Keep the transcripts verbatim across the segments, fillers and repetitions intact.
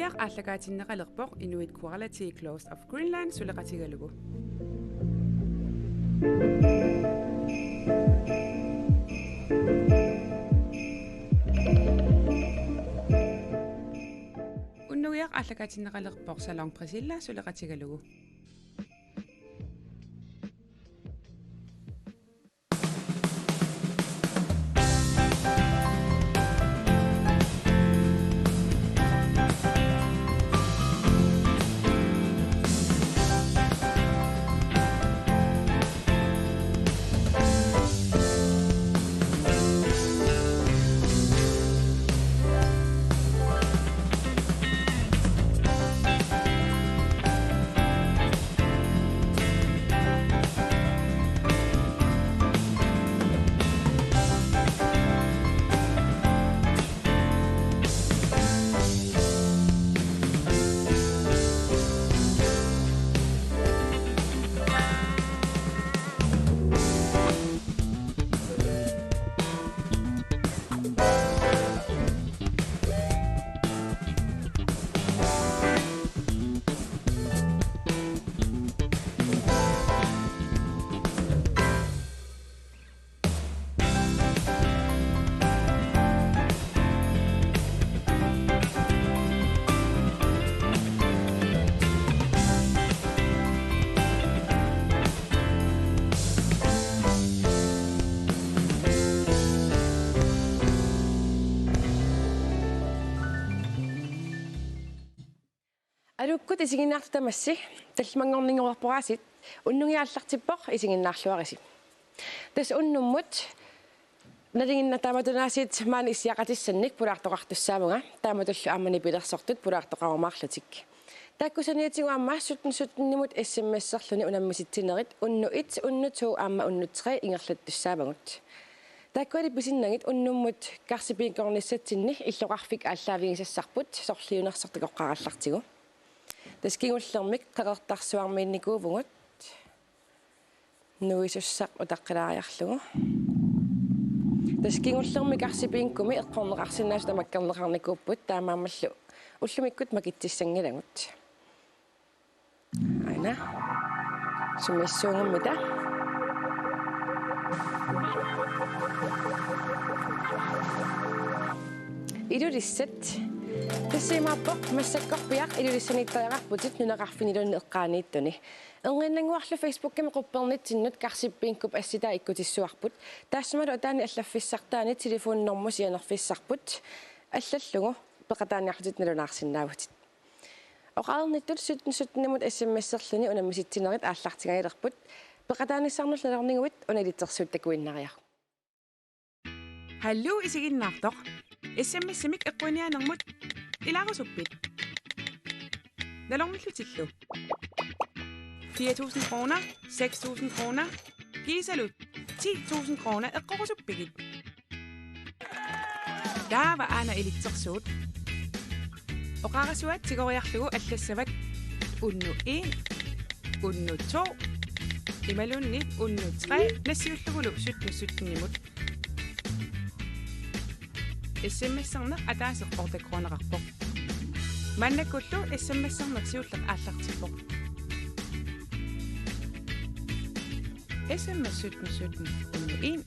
Aallakaatinneqalerpoq Inuit Quality Clothes of Greenland suleqatigalugu. Unnugiaq aallakaatinneqalerpoq Salon Priscilla suleqatigalugu. Aluukkut isiginnaartut tamassi, tallimanngorninngorporaasiit, unnugiaq aallartippoq, isiginnaarluarisi. Tassa unnummut nalinginnaasumik taamatunaasiit maani issiaqatissannik pulaartoqartussaavunga, taamatullu aamma nipilersortut pulaartoqarumaarlutik. Taakku saniatigut aamma sytten sytten-imut S M S-erluni unammisitsinerit unnuk et, unnuk to aamma unnuk tre ingerlattussaavagut. Taakkuali pisinnagit unnummut Karsip bingornissatsinni illoqarfik aallaavigisassarput sorliunersortoqarallartigu. Tassa kingullermik Qeqertarsuarmiinnikuuvugut. Nuisussaq utaqqilaariarlugu. Tassa kingullermik Karsip bingormi eqqorneqarsinnaasut tamakkerneqarnikuupput, taamaammallu ullumikkut makitsissanngilagut. Aana. Sumissuungummita. Ilulissat. Tassa imaappoq massakkorpiaq Ilulissaniittariaqarputit nunaqarfinniluunniit eqqaaniittuni. Erniinnannguarlu Facebookimi quppernitsinnut Karsip bingop assitaa ikkutissuarput. Taassumalu ataani allaffissartaani telefoninormu sianerfissarput. Allallugu peqataaniarlutit nalunaarsinnaavutit. Oqareernittut sytten sytten-imut S M S-erluni unammisitsinerit aallartingajalerput. Peqataanissannut nalorniguit una ilitsersuutit takuinnariaruk. Hallo isiginnaartoq. S M S-imik eqquiniaanermut ilaarusuppit? Nalornillutillu. Fire tusind kroner, seks tusind kroner, kiisalu ti tusind kroner eqqorusuppigit. Taava aana ilitsersuut. Oqarasuaat tigoriarlugu allassavat unnuk en, unnuk to, imaluunniit unnuk tre nassiullugulu sytten sytten-imut. S M S-erneq ataaseq otte kroneqarpoq. Maannakkullu S M S-erneq siulleq aallartippoq. S M S sytten sytten unnuk en.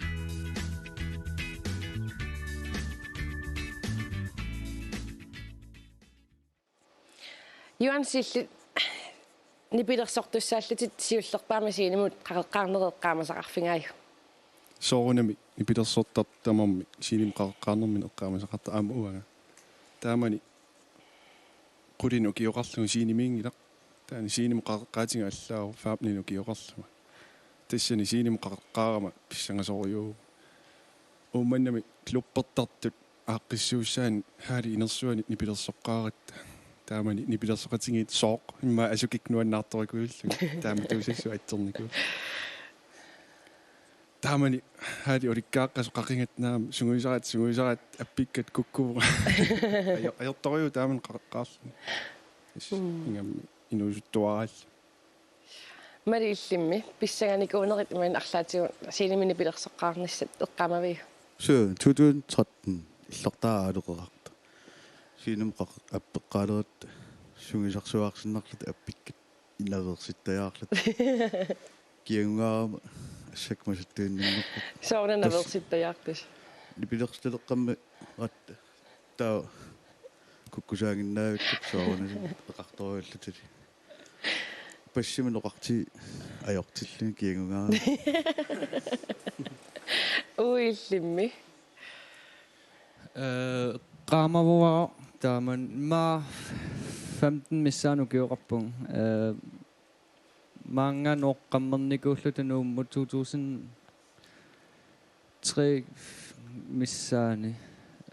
Juan, siulliit nipilersortussaallutit siullerpaamik scenemut qaqeqqaarnerit eqqaamasaqarfigaajuk? Soorunami nipilersortartut tamarmik scenemut qaqeqqaarnermini eqqaamasaqartarput aamma uanga. Taamani qulinik ukioqarlunga scenemiinngilaq. Taanna scenemut qaqeqqaatiga allaavoq femten ukioqarlunga. Tassani scenemut qaqeqqaarama pissangasorujuuvoq. Uummannami klubbertartut aaqqissuussaanni halli inersuani nipilersoqqaaratta. Taamani nipilersoqatigiit sooq immaqa asukik nuannaartorikuullugit. Taamatuusassuaq atsernikuullugit. Taamani halli ulikkaaqqasoq qaqigatta naamik sungiusaratta, sungiusaratta appikkat kukkuvoq. Ajo-, ajortorujuuvoq taamani qaqeqqaarluni. Is, mm, ingammik inuusuttuaraallugu. Mali, illimmi pissanganikuunerit imaluunniit arlaatigut scenemi nipilersoqqaarnissat eqqaamaviuk? Suu, to tusind tretten illortaaraluaqartoq. Siunami qaq-, appeqqaaleratta sungiusarsuaarsinnarluta appikkat inaveersittajaarluta. Kiagungaarama assakka masattuinnannerput. Sooruna tassa naveersittajaartusi. Nipilersuleqqammi rat taava kukkusaaginnaavipput soorunami eqartorujullutili. Passimik oqarti ajortilluni kiagungaarama. Uillimmi. Eh, eqqaamavara taamani immaqa femten missaani ukioqarpunga. Eh, maanga nooqqammernikuulluta Nuummut to tusind tre missaani.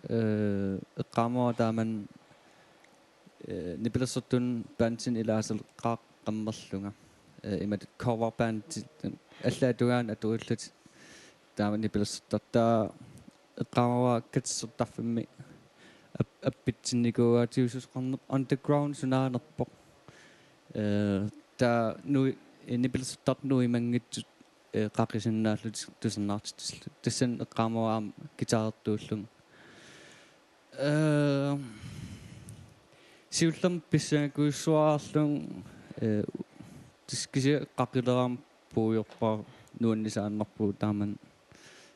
Eh, eqqaamavara taamani, eh, nipilersortunut bandinik ilaasortaqaqqammerlunga. Eh, imatut cover band allaat tungaanut atuillutik taama nipilersortartut. Eqqaamavara katersortarfimmi ap-, appitsinnikuugaatigisoqarneq underground sunaanerpoq. Eh, taava nui-, eh, nipilersortartut nuimanngitsut, eh, qaqisinnaallutik tusarnaartitsillutik. Tassani eqqaamavara aamma guitarertuullunga. Eh, siullermik pissangakkujussuararlunga, eh, tassa kisianni qaqilerama puigorpara nuannisaannarpugut taamani,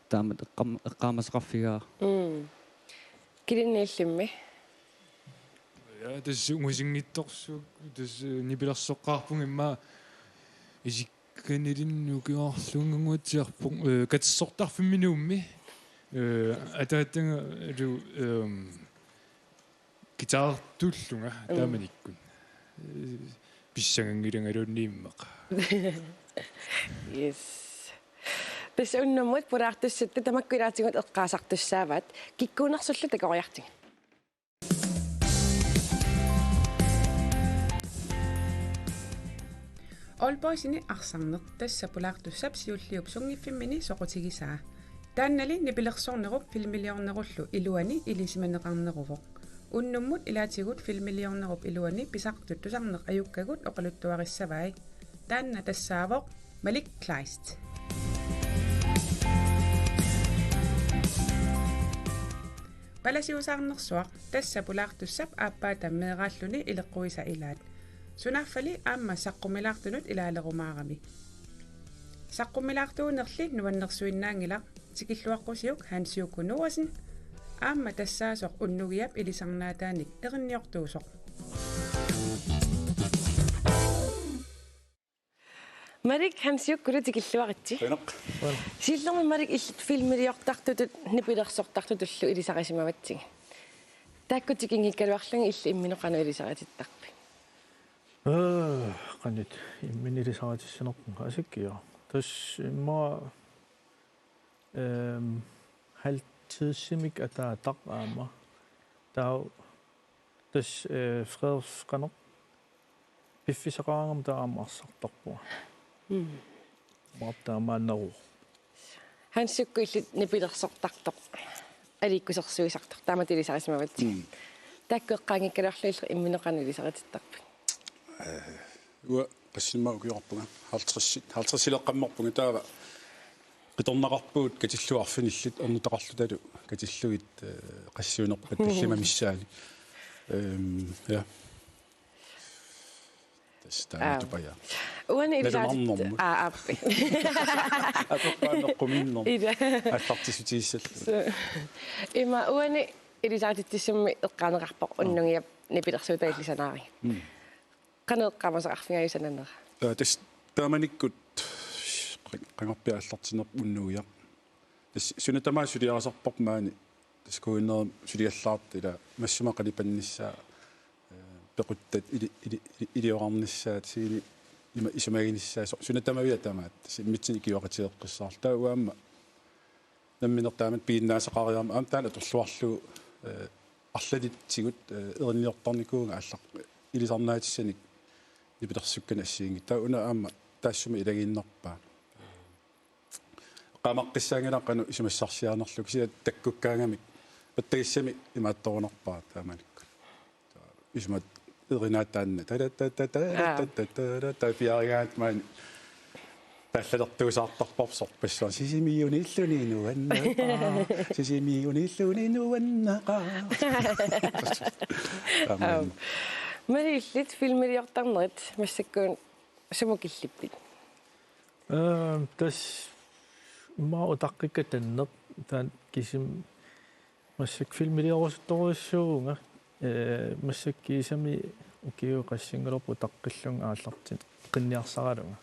taamatut eqqaam-, eqqaamasaqarfigaara. Mm. Kilinnillimmi? Ja, tassa ungasinngitsorsuaq, tassa nipilersoqqaarpunga immaqa isikkanilinnut ukiorlunnguatsiarpoq, eh, katersortarfimmi Nuummi. Eh, ataataga lu, ehm, guitarertuullunga. Mm. Taamanikkut. Eh, pissanganngilangaluunniit immaqa. Yes. Tassa unnummut pulaartussatta tamakku ilaatigut eqqaasartussaavaat, kikkuunersullu takoriartigit. Aalborg Scene arsarneq, tassa pulaartussap siulliup sunngiffimmini soqutigisaa. Taannali nipilersornerup filmiliornerullu iluani ilisimaneqarneruvoq. Unnummut ilaatigut filmiliornerup iluani pisartut tusarneq ajukkagut oqaluttuarissavai. Taanna tassaavoq Malik Kleist. Palasiusaarnersuaq, tassa pulaartussap aappaata meeraalluni ileqquisa ilaat. Sunaaffali aamma saqqumilaartunut ilaalerumaarami. Saqqumilaartuunerli nuannersuinnaanngilaq, tikilluaqqusiuk Hans Juko Noersen, aamma tassaasoq unnugiap ilisarnaataanik erinniortuusoq. Malik, Hans Jukkulu tikilluaritsi. Qujanaq. Siullermik Malik, illit filmiliortartutut nipilersortartutullu ilisarisimavatsigit. Taakku tikinngikkaluarlugit illit imminut qanoq ilisaritittarpit? Ee, qanoq imminut ilisaritissanerpunga, asikkia. Tassa immaqa, ehm, halvtredsimik ataataq aamma. Taava tassa, eh, Frederik qanoq piffissaqaraangama taava aamma arsartarpunga. Mm. Maap taamaanneruvoq. Hans Jukku, illit nipilersortartoq, aliikkusersuisartoq, taamatut ilisarisimavatsigit. Mm. Taakku eqqaanngikkaluarlugit illit imminut qanoq ilisaritittarpit? Eh, uanga qassimmaa ukioqarpunga, halvtreds, halvtredsileqqammerpunga, taava qitornaqarpugut katillugu arfinillit ernutaqarlutalu katillugit, eh, qassiunerpat tallimat missaanni. Ehm, ja. Tassa taama. Aap. Tupajaa. Uani ilisaritit-, nalunaarnermut. Aa, aappi. Apeqqaaneqqumiinnermut. Ila. Aallartissutigissallugu. Su-, ima uani ilisarititsissummi eqqaaneqarpoq, aap, unnugiap nipilersuutaa illit sanaarigit. Mm. Qanoq eqqaamasaqarfigaavit sananera? Aa, tassa taamanikkut qan-, qangarpiaq aallartinnerpoq unnugiaq. Tassa suna tamaat suliarisarparput maani, tassa kuinermi suliallaartut, ila massuma qalipannissaa, eh, pequttat ili-, ili-, ili-, iliorarnissaat, siini ima isumaginissaa, so-, suna tamaviat tamaat, tassa immitsinnut ikioqatigeeqqissaarluta. Taava uanga aamma nammineq taamatut piginnaasaqariarama aamma taanna atorluarlugu, eh, arlalitsigut, eh, erinniortarnikuuvunga aallaq ilisarnaatissanik nipilersukkanik assigiinngitsut. Taava una aamma taassuma ilagiinnarpaa. Eqqaaqqissaanngilaq qanoq isumassarsiarinerlugu, kisianni takkukkaangamik pattagissamik imaattorunarpara taamanikkut. Isumat erinaat taanna. Tada, tada, tada, tada, tada, piarigaat maani. Taallalertuusaartarparput sorpassuarnik: Sisimiunilluni nuannaqaaq. Sisimiunilluni nuannaqaaq. Amen. Malik, illit filmiliortarnerit massakkut sumut killippit? Ee, tassa immaqa utaqqikkatanneq, taanna kisimi massakkut filmiliorusuttorujussuuvunga, ee, massakkut kiisami ukiut qassingaluarput utaqqillunga aallartinniarsaralunga.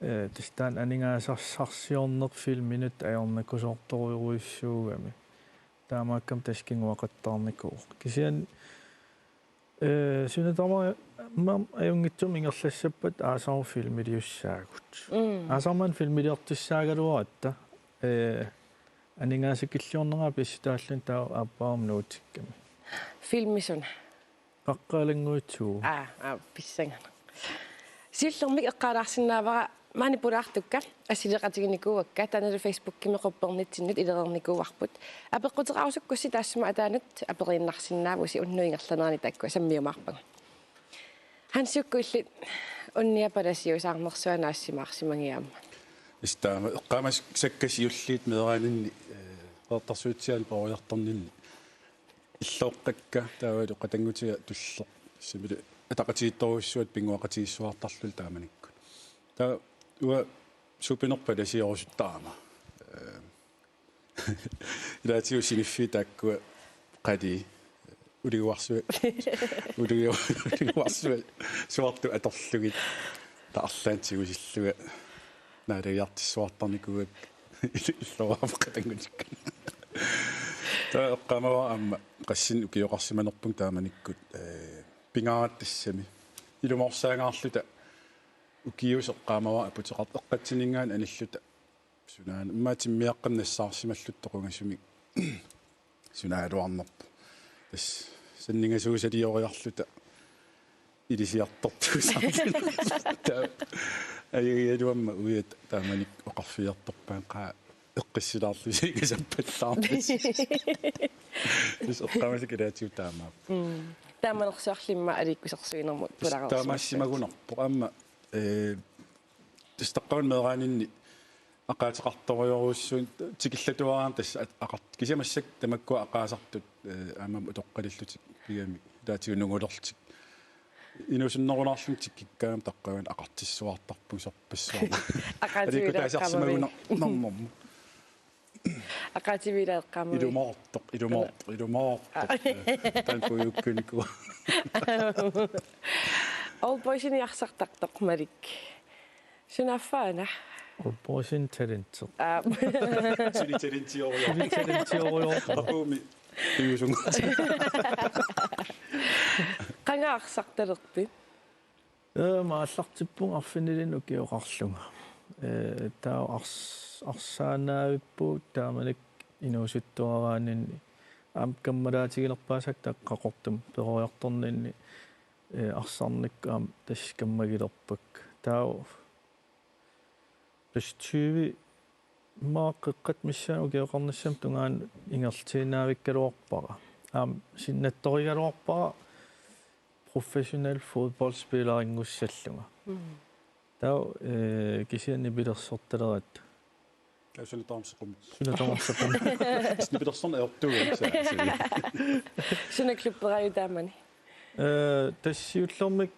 Ee, tassa taanna aningaasarsiorneq filminut ajornakusoortorujussuugami. Taamaakkami tassa kinguaqattaarnikuuvoq. Kisianni, ee, suna tamarmi aamma ajunngitsumik ingerlassappat aasaq filmiliussaagut. Mm. Aasaq filmiliortussaagaluaratta, ee, aningaasakilliornera pissutaalluni taava aappaagu nuutikkami. Filmi suna? Qaqqat Alanngui to. Aa, aa, pissanganaq. Siullermik eqqaalaarsinnaavara maani pulaartukka, assileeqatiginikuuakka, taannalu Facebookimi quppernitsinnut ilereernikuuarput. Apeqquteqarusukkussi taassuma ataanut aperiinnarsinnaavusi, unnuk ingerlanerani taakkua sammiumaarpagut. Hansiukku, illit unnia palasiusaarnersuaq naassimaarsimagiuk aamma? Tassa taama eqqaamasakka siulliit meeraaninni, ee, Qeqertarsuatsiaani peroriartorninni illooqqakka, taavalu qatanngutiga tulleq. Tassami ataqatigiittorujussuugatta pinnguaqatigiissuartarluni taamanikkut. Taava uanga supinerput palasiorusuttarama. Ee, ilaatigut siniffiit taakkua qalii. Uliguarsuat. Uligu-, uliguarsuat suartut atorlugit. Taava arlaannik tigusillunga naalagiartissuartarnikuuakka illoraama qatanngutikka. Taava eqqaamavara aamma qassinik ukioqarsimanerpunga taamanikkut, ee, pingaartut tassami. Ilumoorsaangaarluta ukiusoq eqqaamavara aputeqar-, eqqatsinninngaanniit anilluta. Sunaana, immaqa timmiaqqamik nassaarsimalluta toqungasumik. Sunaaluarnerpoq. Tassa sanningasuusalioriarluta ilisiartortuusaarluta. Taava ajugaluarama uiat taamanikkut oqarfigiartorpaat qaa eqqissilaarlusiigasappallaarnasi. Tassa eqqaamasakka ilaatigut taamaappoq. Mm. Taamanersuarli immaqa aliikkusersuinermut pulareersimassavat. Taamaasimagunarpoq. Aamma, ee, tassa taqqavani meeraaninni aqaateqartorujorujussuuvoq, tikillatuarama tassa at-, aqart-, kisianni massakkut tamakkua aqaasartut, ee, aamma utoqqalillutik pigamik, ilaatigut nungulerlutik. Inuusunnerulaarlunga tikkikkaangama taqqavani aqartissuartarpunga sorpassuarnik. Aqaativileeqqaamavit. Aliikkutaasarsimagunarnermut. Aqaativileeqqaamavit. Ilumoortoq, ilumoortoq, ilumoortoq. Taanna puiukkunikuuara. Old Boysinik arsartartoq, Malik. Sunaaffa-una? Old Boysinik talenteq. Aa. Suli talentiorujussuuvoq. Suli talentiorujussuuvoq. Apuumi. Piusunga. Qanga arsartalerpit? Ee, aamma aallartippunga arfinilinnut ukioqarlunga. Ee, taava ars-, arsaannaavippugut taamanikkut inuusuttuaraanninni. Aamma kammalaatigilerpaasakka taakku Qaqortumi peroriartorninni, ee, arsarnikkut aamma tassa kammagilerpakka. Taava tassa tyve immaqa qeqqata missaani ukioqarnissamut tungaanut ingerlatiinnaavikkaluarpara. Aamma sinnattorigaluarpara professionel fodboldspillerinngussallugu. Mm. Taava, ee, kisianni nipilersortaleratta. Taava suna tamarmi seqummi. Suna tamarmi seqummi. Nipilersorneq ajortuugami, saa, saa. Suna klubberajuk taamani? Ee, tassa siullermik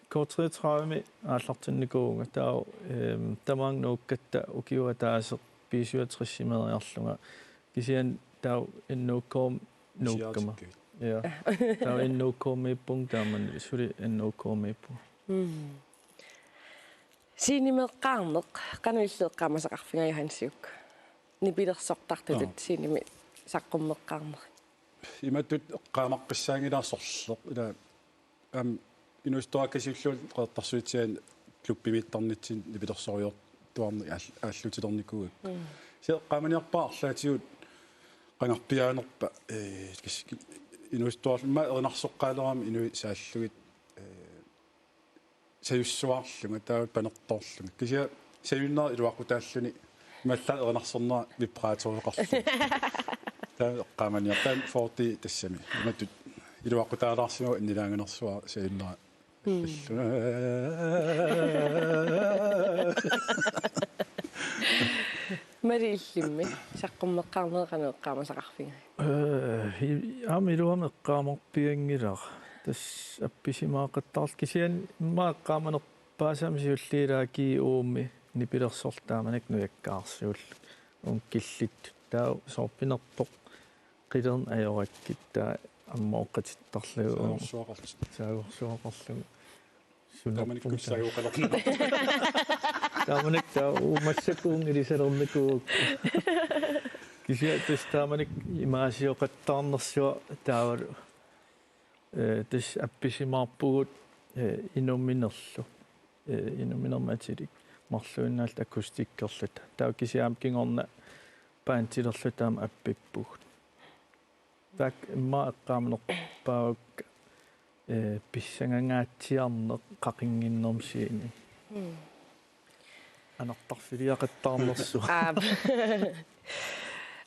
K treogtredive-mi aallartinnikuuvunga. Taava, ehm, tamaanga nuukkatta ukioq ataaseq B syvogtres-imeeriarlunga. Kisianni taava N O K-mi nuukkama. Siaatikkavit. Ja. Taava N O K-miippunga taamani, suli N O K-miippunga. Mm. Scenemeeqqaarneq, qanoq illit eqqaamasaqarfiga, Johansiuk? Nipilersortartutut. Aa. Scenemi saqqummeqqaarnerit. Imatut eqqaamaqqissaanngilara sorleq. Ila, aamma, inuusuttuakkut siulliullugu Qeqertarsuatsiaani klubbimiittarnitsinni nipilersorujortuarneq aal-, aallutilernikuuakka. Mm. Kisianni eqqaamaniarpara arlaatigut qangarpiaanerpa, ee, kas-, inuusuttuarlu-, immaqa erinarsoqqaalerami inuit saallugit, ee, sajussuarlunga, taava panertoorlunga. Kisianni sajunnera iluaqutaalluni, imaallaat erinarsornera vibratorioqarluni. Taava eqqaamaniarpara, taava fordii tassami. Imatut iluaqutaalaarsimavoq annilaanganersuaq sajunnera Maliillimmi saqqummeqqaarneq qanoq eqqaamasaqarfigiga? Ee, i-, aamma iluamik eqqaamarpianngilara. Tassa appisimaaqattaarlugu kisianni immaqa eqqaamanerpaasama siulliit ilaa G U-mi nipilersortaamanik nujakkaarsuullu. Uunga killittut. Taava soorpinerpoq qilerneq ajorakkit taava ammooqqatittarlugu. Saagorsuaqarlugu. Saagorsuaqarlugu. Taamanikkut saagooqalerneq. Taamanikkut taava uummassakkuun ilisalernikuuvoq. Kisianni tassa taamanikkut imaasioqattaarnersuaq taavalu. Ee, tassa appisimaarpugut, ee, inuminerlu. Ee, inuminermik atilik. Marluinnaalluta akustikkerluta. Taava kisianni kingorna bandilerluta aamma appippugut. Taakku immaqa eqqaamanerpaavakka, ee, pissangangaatsiarneq qaqinnginnermik scenemut. Mm. Anartarfiliaqattaarnersoq. Aap.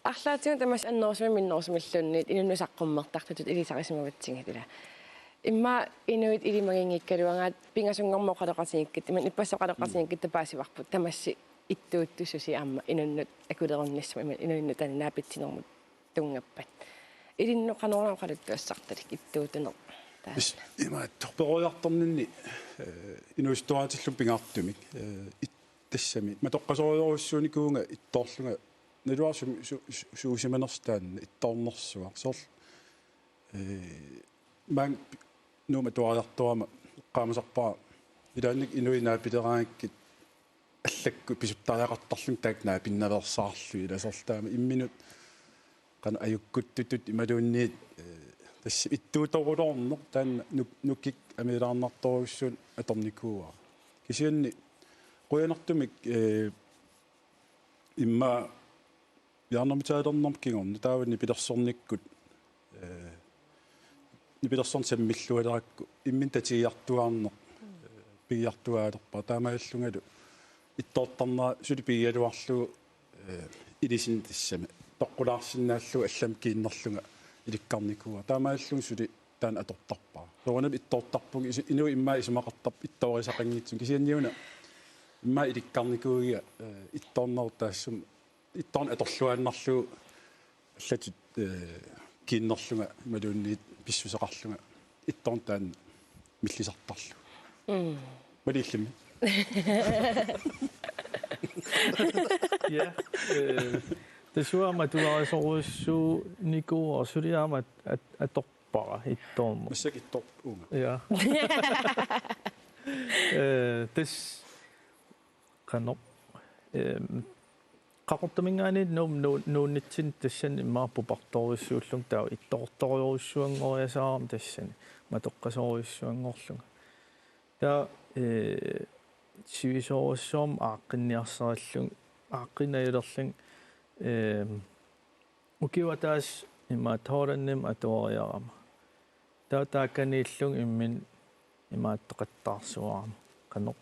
Arlaatigut tamassi annerusumik minnerusumilluunniit inunnut saqqummertartutut ilisarisimavatsigit ilaa. Immaqa inuit ilimaginngikkaluarpaat pingasunngormat oqaloqatigiikkit, imannak ippassaq oqaloqatigiikkit tapaasivarput tamassi ittuuttussusi aamma inunnut akulerunnissamut, imannak inunnut taanna naapitsinermut tunngappat. Ilinnut qanoruna oqaluttuassartalik ittuuttuneq taanna. Is, imaattoq peroriartorninni, eh, inuusuttuaraatillugu pingaartumik, eh, it-, tassami matoqqasorujorujussuunikuuvunga ittoorlunga naluara sum-, su-, su-, suusimanersoq taanna ittoornersuaq. Soorlu, eh, maanga pi-, Nuummi atuariartorama eqqaamasarpara ilaanni inuit naapileraangakkit allakkut pisuttariaqartarlugit taakku naapinnaveersaarlugit ilaa soorlu taama imminut qanoq ajukkuttutut imaluunniit, eh, tassa ittuutoruloorneq taanna nuk-, nukik amiilaarnartorujussuuvoq atornikuuara. Kisianni qujanartumik, eh, immaqa Bjarnemik Teaternermut kingorna taava nipilersornikkut, eh, nipilersorneq sammillualerakku imminut tatigiartuaarneq, eh, pigiartuaalerpara taamaalillungalu ittoortarnera suli pigigaluarlugu, eh, ilisinni tassami toqqulaarsinnaallugu allamik kiinnerlunga ilikkarnikuuara. Taamaalillunga suli taanna atortarpara. Soorunami ittoortarpunga isi-, inuit immaqa isumaqartarput ittoorisaqanngitsumik kisianniuna immaqa ilikkarnikuuiga, eh, ittoornerup taassuma ittoorneq atorluaannarlugu allatut, eh, kiinnerlunga imaluunniit pissuseqarlunga ittoorneq taanna millisartarlugu. Mm. Maliillimmi? Ja, eh, tassa uanga atuarisorujussuunikuuara suli aamma at-, at-, atorpara ittoorneq. Massakkut ittoorpunga. Ja. Eh, tassa qanoq, ehm, Qaqortuminngaanniit Nuummut nuu-, nuunnitsinni tassani immaqa pupartorujussuullunga taava ittoortorujussuanngoriasaarama tassani matoqqasorujussuanngorlunga. Taava, eh, sivisoorujussuarmik aaqqinniarsarillunga, aaqqinnajulerlunga, ehm, ukioq ataaseq imaattoq Hollandimut atuariarama. Taava taakaniillunga imminut imaattoqattaarsuarama. Qanoq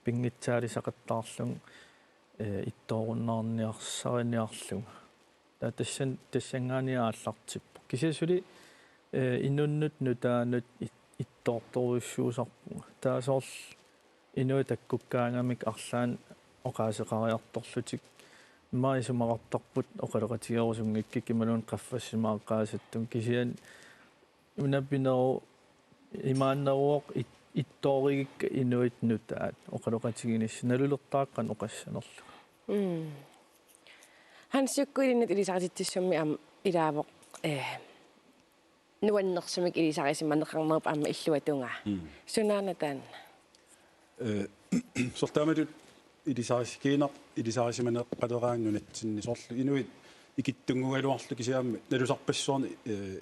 pinngitsaalisaqattaarlunga, eh, ittoorunnaarniarsariniarlunga. Taava tassan-, tassanngaanniit aallartippoq. Kisianni suli, eh, inunnut nutaanut it-, ittoortorujussuusarpunga. Taava soorlu inuit takkukkaangamik arlaannik oqaaseqariartorlutik. Immaqa isumaqartarput oqaloqatigerusunngikkikka imaluunniit qaffassimaaqqaasattut kisianni una pineruvoq imaanneruvoq it-, ittoorigikka inuit nutaat oqaloqatiginissaq nalulertarakkit qanoq oqassanerlugu. Mm. Hansiukkut ilinnut ilisarititsissummi aamma ilaavoq, eh, nuannersumik ilisarisimaneqarnerup aamma illuatungaa. Mm. Sunaana taanna? Eh, soorlu taamatut ilisaris-, kiinaq ilisarisimaneqaleraangat nunatsinni soorlu inuit ikittunnguugaluarlutik kisianni nalusarpassuarnik, eh,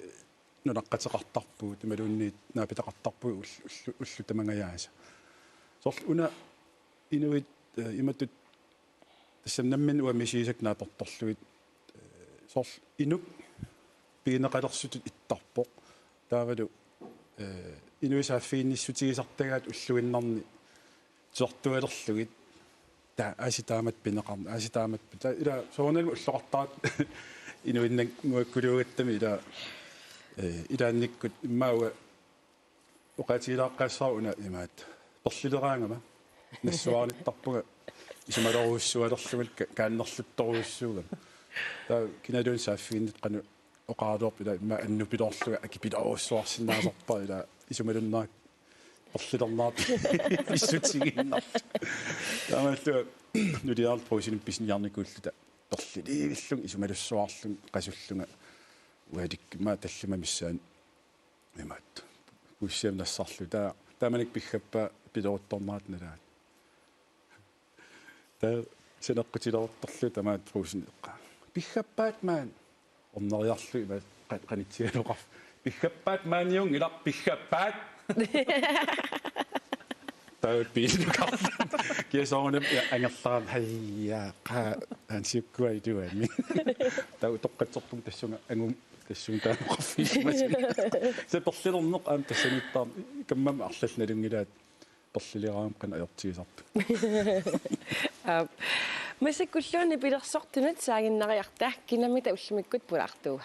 nunaqqateqartarpugut imaluunniit naapitaqartarpugut ull-, ullu-, ullut tamangajaasa. Soorlu una inuit, eh, imatut tassami nammineq uanga misigisakka naapertorlugit, eh, soorlu inuk pigineqalersutut ittarpoq. Taavalu, eh, inuit saaffiginnissutigisartagaat ulluinnarni tusartualerlugit. Taava aasiit taamatut pineqarneq, aasiit taamatut pi-, taava ilaa soorunalimi ulloqartaratta inuinnannguakkuluugattami ilaa, eh, ilaannikkut immaqa uanga Oqaatigilaaqqaassavara una imaattoq. Perlileraangama. Nassuarittarpunga isumalerujussualerlunga ka-, kaannerluttorujussuugama. Taava kinaluunniit saaffiginnittut qanoq oqaraluarput ila immaqa annupiloorlunga akipilorujussuarsinnaasarpara ila isumalunnaaq perlilernaartoq pissutigiinnarlugu. Taamaallunga nuliaralu Brugsenimi pisiniarnikuulluta perliliivillunga isumalussuarlunga qasullunga ualikkut immaqa tallimat missaanni imaattoq. Puussiami nassarlugu. Taa-, taamanikkut piggappaat pileruttornerata nalaani. Taava saneqqutileruttorlugu tamaat Brugsen eqqaa. Piggappaat maani. Orneriarlugu imaattoq qa-, qanitsigaluarpoq. Piggappaat maaniunngilaq piggappaat. Taava biilukarlunga. Kiasoorunami angerlarama hajaa qaa ansiukkua iluani. Taava utoqqatserpunga tassunga angum tassunga taanoqarfigisimasunik. Sa perlilerneq aamma tassaniittarami kammama arlallit nalunngilaat perlileraangama qanoq ajortigisarput. Aap. Massakkulluunniit pilersortunut saaginnariarta kinamita ullumikkut pulaartuua.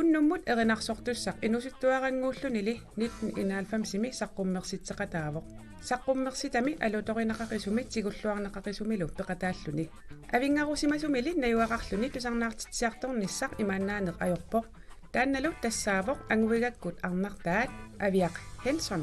Unnummut erinarsortussaq inuusuttuarannguullunili nitten enoghalvfemsimi saqqummersitseqataavoq. Saqqummersitami alutorineqaqisumi tigulluarneqaqisumilu peqataalluni. Avinngarusimasumili najugaqarluni tusarnaartitsisartornissaq imaannaaneq ajorpoq. Taannalu tassaavoq Anguigakkut arnartaat Aviaq Henson.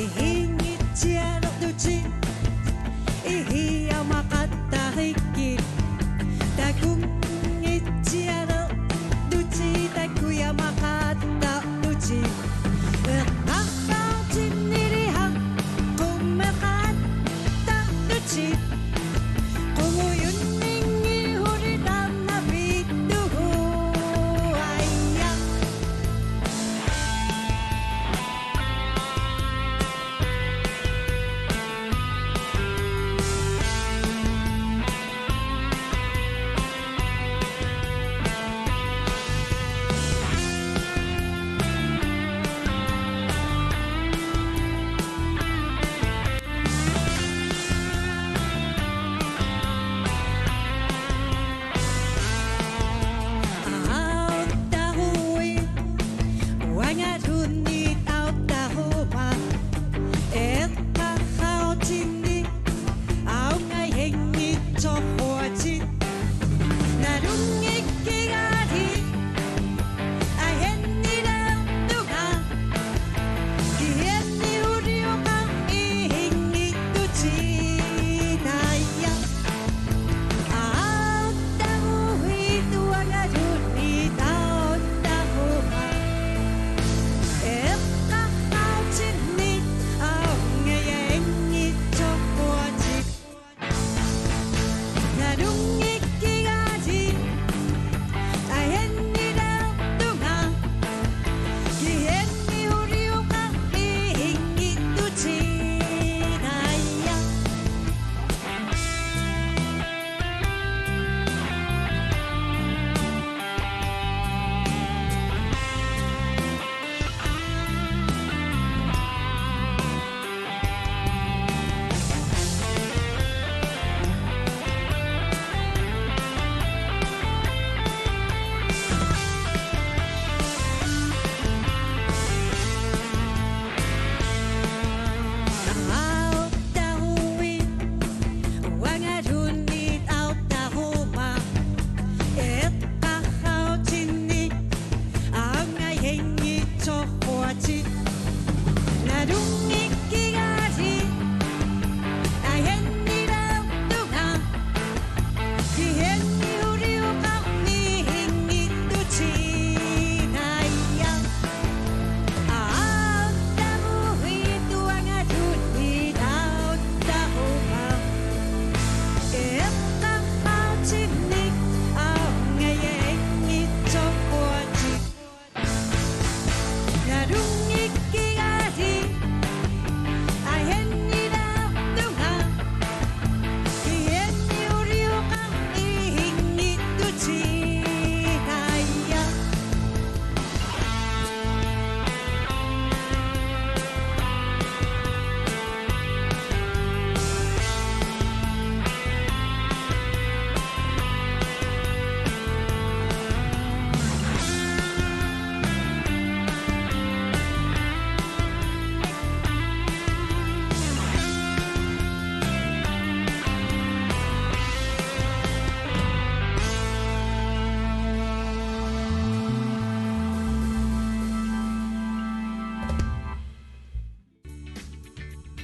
Ihinngitsialertutit, ihiamaqattarikkit. Takunngitsialertutit, takujamaqattartutit. Eqqarsaatinnili aqqummeqattartutit. Qungujunninngilaq huli taanna piittugu aja. Auttarui, uangaluunniit auttaruma, eqqarsaartinni, aungajanngitsoq uatit, nalunngikkigaali, ajannilertunga, kisianni uliuqarniihinngittutit aja.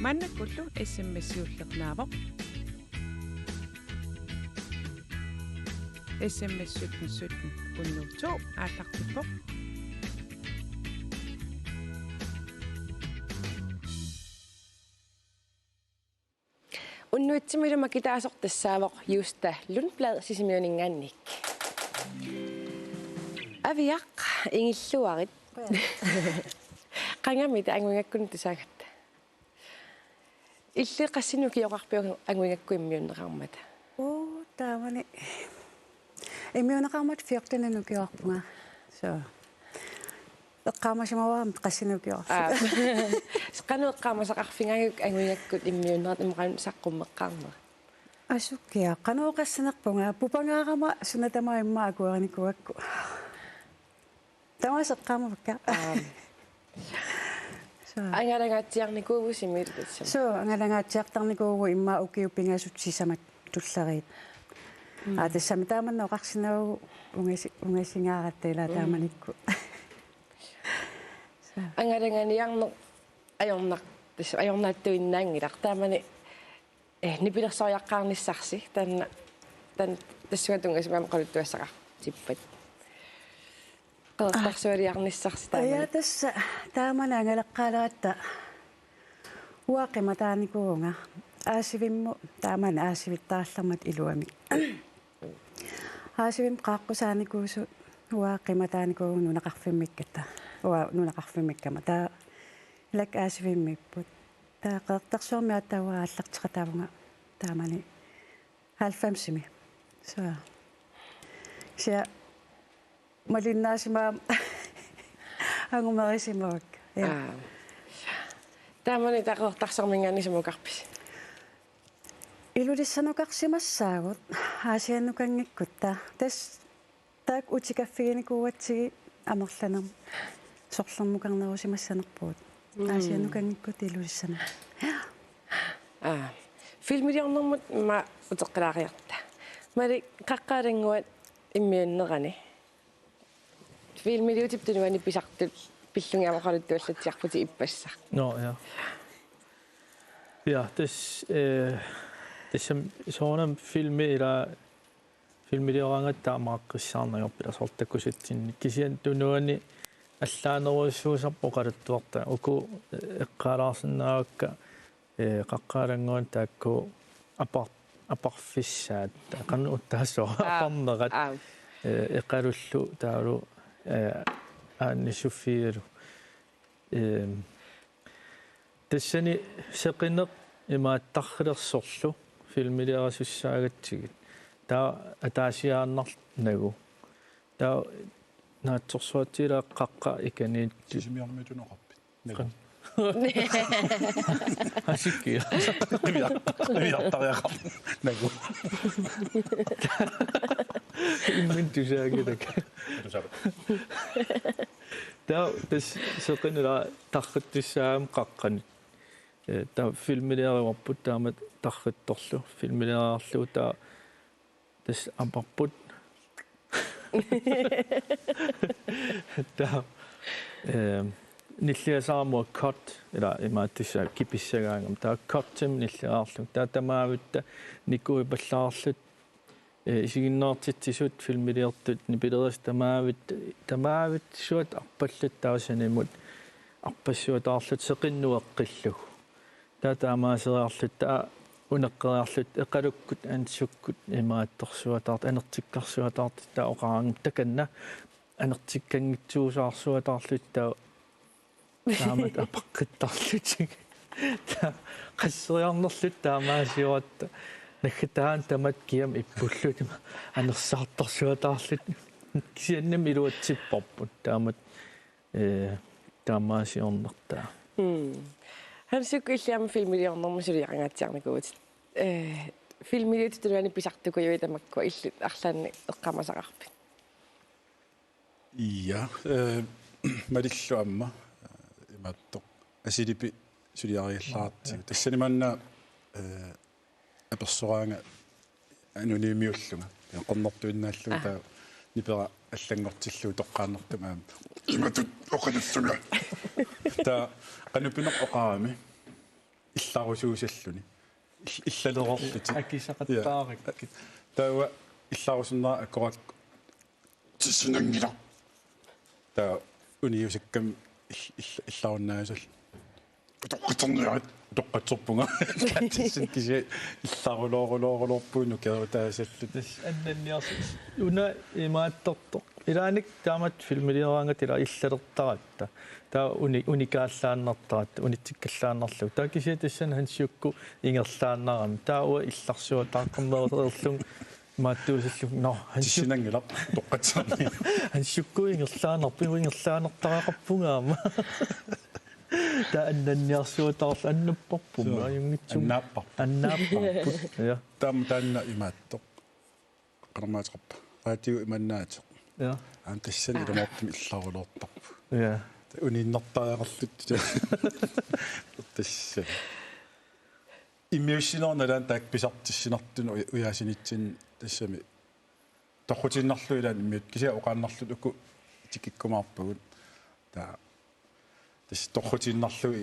Annakkullu S M S-iullernaavoq. S M S sytten sytten hundrede og to aallartippoq. Unnuitsimilu makitaasoq tassaavoq Justa Lundblad Sisimiuninngaanniit. Aviaq, ingilluarit. Qangamita angugakkunnik tusaagatta? Illit qassinik ukioqarpit angugakku immiunneqarmata? Uu, taamani. Immiunneqarmat fjorten ukioqarpunga. Så. Eqqaamasimavara qassinik ukioqarpit. Aa. Qanoq eqqaamasaqarfigaajuk angugakkut immiunnerat, immaqa qanoq saqqummeqqaarnerat? Asukiaq, qanoq oqassanerpunga, pupangaarama suna tamaat immaqa akuerinikuugakku. Tamaasa eqqaamavakka. Aam. Så. Angalangaatsiarnikuuvusimit tassami? Så, angalangaatsiartarnikuuvugut immaqa ukiut pingasut sisamat tulleriit. Mm. Aa, tassami taamanna oqarsinnaavugut ungasi-, ungasingaaratta ilaa. Mm. Taamanikkut. Så. Angalanganiarneq ajornar-, tassa ajornaattuinnaanngilaq. Taamani, eh, nipilersoriaqqaarnissarsi. Taanna, taanna tassunga tunngasumik aamma oqaluttuassaqartippat. Qeqertarsualiarnissarsi taamani. Ja, tassa taamani angalaqqaaleratta uanga qimataanikuuvunga. Aasivimmut taamani aasivittaarallarmat iluamik. Aasivimmut qaaqqusaanikuusut uanga qimataanikuuvunga nunaqarfimmikkatta. Uanga nunaqarfimmikkama. Taava ilakka aasivimmiipput. Taava Qeqertarsuarmi aatsaat uanga aallarteqataavunga taamani halvfemsimi. Så. Kisianni malinnaasimavara angumerisimavakka. Ja. Aa. Taamani Qeqertarsuarminngaanniit sumukarpisi? Ilulissanukarsimassaagut Aasiannukanngikkutta. Tassa taakku utikaffiginikuugatsigit amerlanermut sorlermukarnerusimassanerpugut. Mm. Aasiannukanngikkutta Ilulissanut. Aa. Filmiliornermut immaqa uteqqilaariarta. Malik, Qaqqat Alannguat immiunnerani. Filmiliutip tunuani pisartut pillugit aamma oqaluttuallatsiarputit ippassaq. Nå, ja. Ja, tassa, eh, tassami soorunami filmi ilaa filmilioraangatta taamaaqqissaarnagorput ilaa soorlu takusatsinnik. Kisianni tunuani allaanerujussuusarput oqaluttuarta. Uku, eh, eqqaalaarsinnaavakka, eh, Qaqqat Alannguani taakku apar-, aparfissaat. Qanoq uttaassuara? Aa, aparnerat. Aa. Eh, Eqalullu taavalu, eh, Aani Sofialu. Ehm, tassani seqineq imaattarfilersorlu filmiliorasussaagatsigit. Taava ataasiaannarnagu. Taava naatsorsuatsiilaa Qaqqat ikaniittut. Sisimiormiut unoqarpit? Nagu. Asikkia. Qiviar-, qiviartariaqarpoq. Nagu. Imminut tusaanngilakka. Tusaava. Taava tassa seqineq ilaa tarrittussaagami Qaqqani. Eh, taava filmiliorivarput taamatut tarrittorlu. Filmilioriarlugu taava tassa aparput. Taava, eh, nilliasaramut cut, ilaa imaattussaq kipissagaangama. Taava cutimi nilliarlugu. Taava tamavitta nikuipallaarluta, eh, isiginnaartitsisut filmiliortut nipilerisassat tamavitta, tamavitta suut arpalluta taava sanimut arpassuataarluta seqinnut eqqillugu. Taava taamaaseriarluta, taava uneqqeriarluta Eqalukkut Ansukkut imaattorsuataartut, anertikkarsuataartut taava oqaraangamik takanna anertikkanngitsuusaarsuataarluta taava taamatut apaqqittarlutik. Taava qasseriarnerluta taamaasiorluta naggataani tamatta kiamik ippullutik anersaartorsuataarluta. Kisiannimi iluatsipparput taamatut, eh, taamaasiornertaa. Mm. Hans Jukup illit aamma filmiliornermut suliaqangaatsiarnikuuvutit. Eh, filmiliutip tunuani pisartukujuit tamakkua illit arlaannik eqqaamasaqarpit? Ja, eh, malillugu aamma, eh, imaattoq Asilipi suliariallaartigu. Tassani maanna, eh, apersoraanga anonymiullugu. Qernertuinnaallugu. Aa. Taava nipera allanngortillugu toqqaannartumik aamma: Imatut oqalussavit? Taava qanoq pineq oqarami. illarusuusalluni. Ill-, illalereerlutik. Akisaqattaarakkit. Ja. Taava illarusunnera akorakku. Tissinanngilaq. Taava uniusakkami ill-, ill-, illarunnaasal. Utoqqatserniarit. Utoqqatserpunga. Tissin kisianni illaruloorulooruloorpugut nukerutaasalluta. Tassa annanniarsi-, una imaattortoq. Ilaanni taamatut filmiliaraangat ila illalertaratta. Taava uni-, unikaallaannartaratta, unitsikkallaannarlugu. Taava kisianni tassani Hans Juku ingerlaannarami. Taava uanga illarsuataaqqammereerlunga imaattuusallunga. Nå, Hans Ju-, tissinanngilaq, utoqqatserni. Hans Juku ingerlaannarpoq, uanga ingerlaannartariaqarpunga aamma. Taava annanniarsuataarlunga annapparput. Suu. Ajunngitsumik. Annaapparput. Annaapparput. Ja. Taama taanna imaattoq. Qanormaateqarpa. Radio imannaateq. Ja. Aamma tassani ilumoortumik illaruloortarpugut. Ja. Uniinnartariaqarluta. Tassa. Immiussinerup nalaani taakku pisartissinartunut uja-, ujaasinitsinni tassami. Torrutiinnarlugu ilaanni immiut kisianni oqaannarluta uku tikikkumaarpagut. Taava tassa torrutiinnarlugu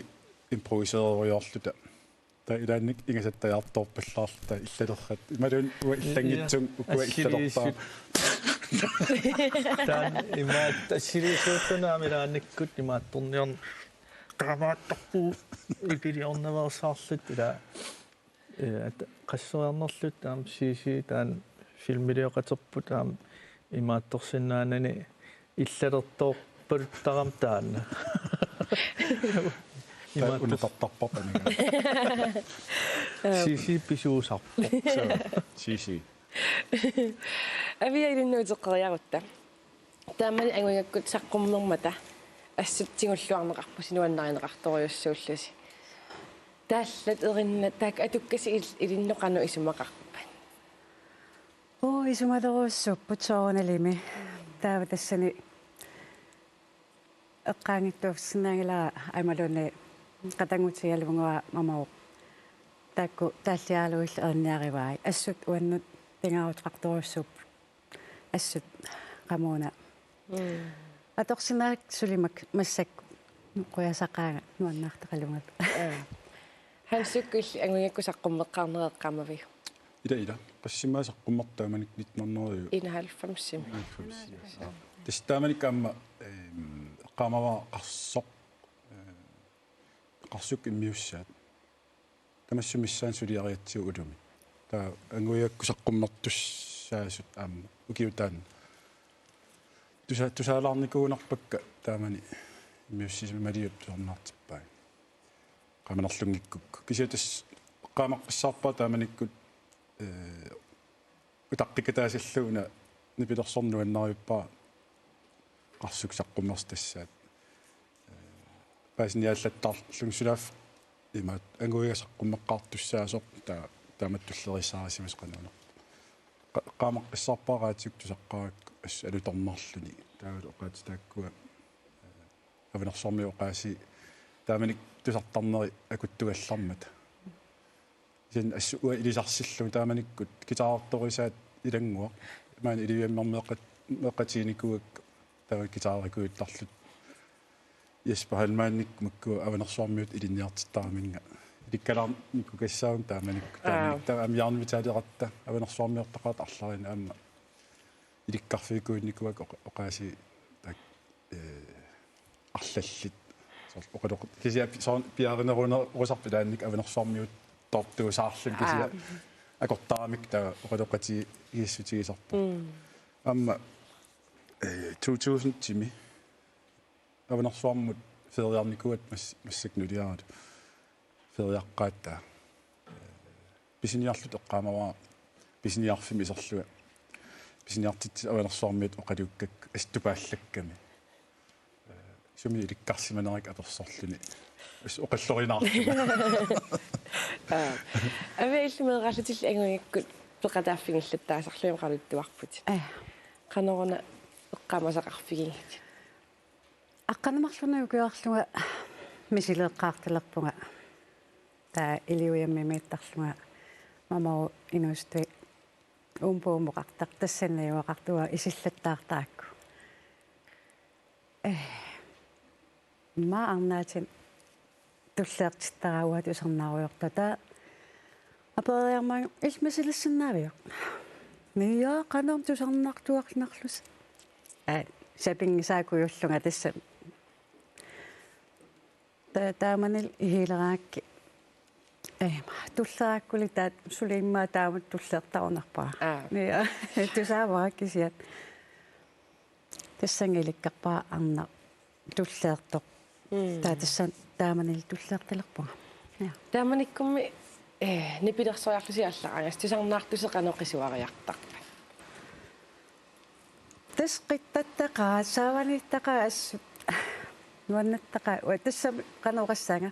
improviseeriarluta. Taava ilaanni ingasattajaartoorpallaarluta illalerluta. Imaluunniit uanga illanngitsinnut ukua assiliisut. Illalerpara. Taanna imaat assiliisuulluni aamma ilaannikkut imaattorniarn-, qaamaattarpugut ikiliornaveersaarluta ila. Ee, at-, qasseriarnerluta aamma C C taanna filmilioqaterput aamma imaattorsinnaanani illalertoorpaluttarami taanna. Taanna imaattor-, unatartarparput aniga. C C pisuusarpoq. Suu, C C. Avia ilinnut uteqqeriarutta. Taamani angugakkut saqqummermata assut tigulluarneqarpusi nuannarineqartorujussuullusi. Taallat erinnat taakku atukkasi il-, ilinnut qanoq isumaqarpat? Uu, isumalerujussuupput soorunalimi. Taava tassani eqqaanngitsuuffigisinnaanngilara imaluunniit qatanngutigalugu uanga mamavoq. Taakku taalliaraluillu erniarivai. Assut uannut pingaaruteqartorujussuupput. Assut qamuuna. Mm. Atorsinnaavat suli mak-, massakkut qujasaqaanga nuannaartaqalugit. Aa. Hans Juku illit angugakkut saqqummeqqaarnera eqqaamaviuk? Ila, ila. Qassimmaa saqqummertut taamanikkut nitten hundrede enoghalvfemsimi. Enoghalvfemsimi. Tassa taamanikkut aamma, ehm, eqqaamavara Qarsoq, eh, Qarsukkut immiussaat. Tamassi missaani suliarigatsigu ulumi. Taava angugakkut saqqummertussaasut aamma ukiutaan. Tusa-, tusaalaarnikuugunarpakka taamani immiussisimaliut tusarnaartippai. Qaamanerlunngikkukku. Kisianni tassa eqqaamaqqissaarpara taamanikkut, ee, utaqqikataasallugu una nipilersorneq nuannarippara Qarsukkut saqqummersitassaat. Ee, paasiniaallattaarlunga sunaaffa imaattoq angugakkut saqqummeqqaartussaasoq taa-, taamatut tulleriissaarisimasoq qanoq una. Qa-, eqqaamaqqissaarpara raatiukkut tusaqqaarakku assut alutornarluni. Taavalu oqaatsit taakkua, ee, Avanersuarmiut oqaasii taamanikkut tusartarneri akuttugallarmata. Kisianni assut uanga ilisarsillugu taamanikkut guitarertorisaat ilannguaq. Maani Ilulissarmi meeqqat-, meeqqat tiginikuuakka taava guitarerikujuttarluta. Jesper Heilmannikkut makkua Avanersuarmiut ilinniartittaraminnga. Ilikkalaarnikuugassaanga taamanikkut. Aa. Taamanikkut taava amiaarnivitaaleratta Avanersuarmiortaqarata arlalinnik aamma ilikkarfigikuunnikuuakka oqa-, oqaasii taakku, ee, arlallit. Soorlu oqaloq-, kisianni pi-, soorlu piaarinerunerusarput ilaannikkut Avanersuarmiuttoortuusaarluni kisianni. Aa. Akortaramik taava oqaloqatigiissutigisarput. Mm. Aamma, ee, to tusindimi Avanersuarmut feriarnikuuaat mas-, massakkut nuliaralu. Feriaqqaat taava. Pisiniarluta eqqaamavara pisiniarfimmi iserlunga. Pisiniartitsisut Avanersuarmiut oqaluukkakka assut tupaallakkami. Sumi ilikkarsimanerakku apersorluni. Assut oqallorinaarlunga. Aa. Avia illit meeraallutillit angugakkut peqataaffigillattaasarlugit oqaluttuarputit. Aa. Qanoruna eqqaamasaqarfigigitit? Aqqaneq-marlunnik ukiorlunga misileeqqaartalerpunga. Taava Ilulissarmiittarlunga mamavoq inuusuttut Uumpuumoqartartoq tassani najugaqartunga isillattaartarakku. Ee, immaqa arnaatin tulliartittaraat tusarnaarujoortoq. Taava aperiarmat: "Illit misilissinnaaviuk?" "Nja, qanormi tusarnaartuarnarlusi." Aa, sapinngisaakujorlunga tassa. Ta-, taamanilu ihileraakkit. Ee, tulleraakkulli taava suli immaqa taamatut tulliartarunarpara. Aa. Nja, tusaavara kisianni. Tassannga ilikkarpara arnaq tulliartoq. Mm. Taava tassa taamanilu tulliartalerpunga. Nja. Taamanikkummi, ee, nipilersoriarlusi aallaraangassi tusarnaartusi qanoq qisuariartarpat? Tassa qittattaqaat, saavaniittaqaat assut. Nuannattaqaat, uanga tassami qanoq oqassaanga.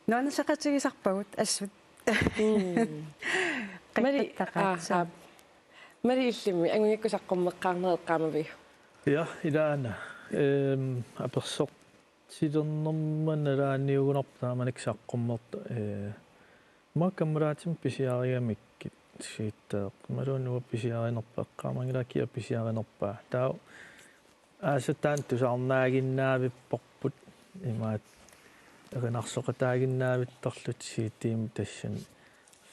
Nuannarisaqatigisarpagut assut. Mm. Mali-, qittattaqaat, aa, suu. Aa. Mali, illimmi anguniakkut saqqummeqqaarneq eqqaamaviuk? Ja, ilaana. Ehm, apersortilernerma nalaaniugunarpoq taamanikkut saqqummertoq, ee, immaqa kammalaatima pisiarigamikkit siitteeq. Imaluunniit uanga pisiarinerpaa, eqqaamanngilara kia pisiarinerpaa. Taava aasaq taanna tusarnaaginnaavipparput, imaattoq erinarsoqataaginnaavittarluta C D-mik tassani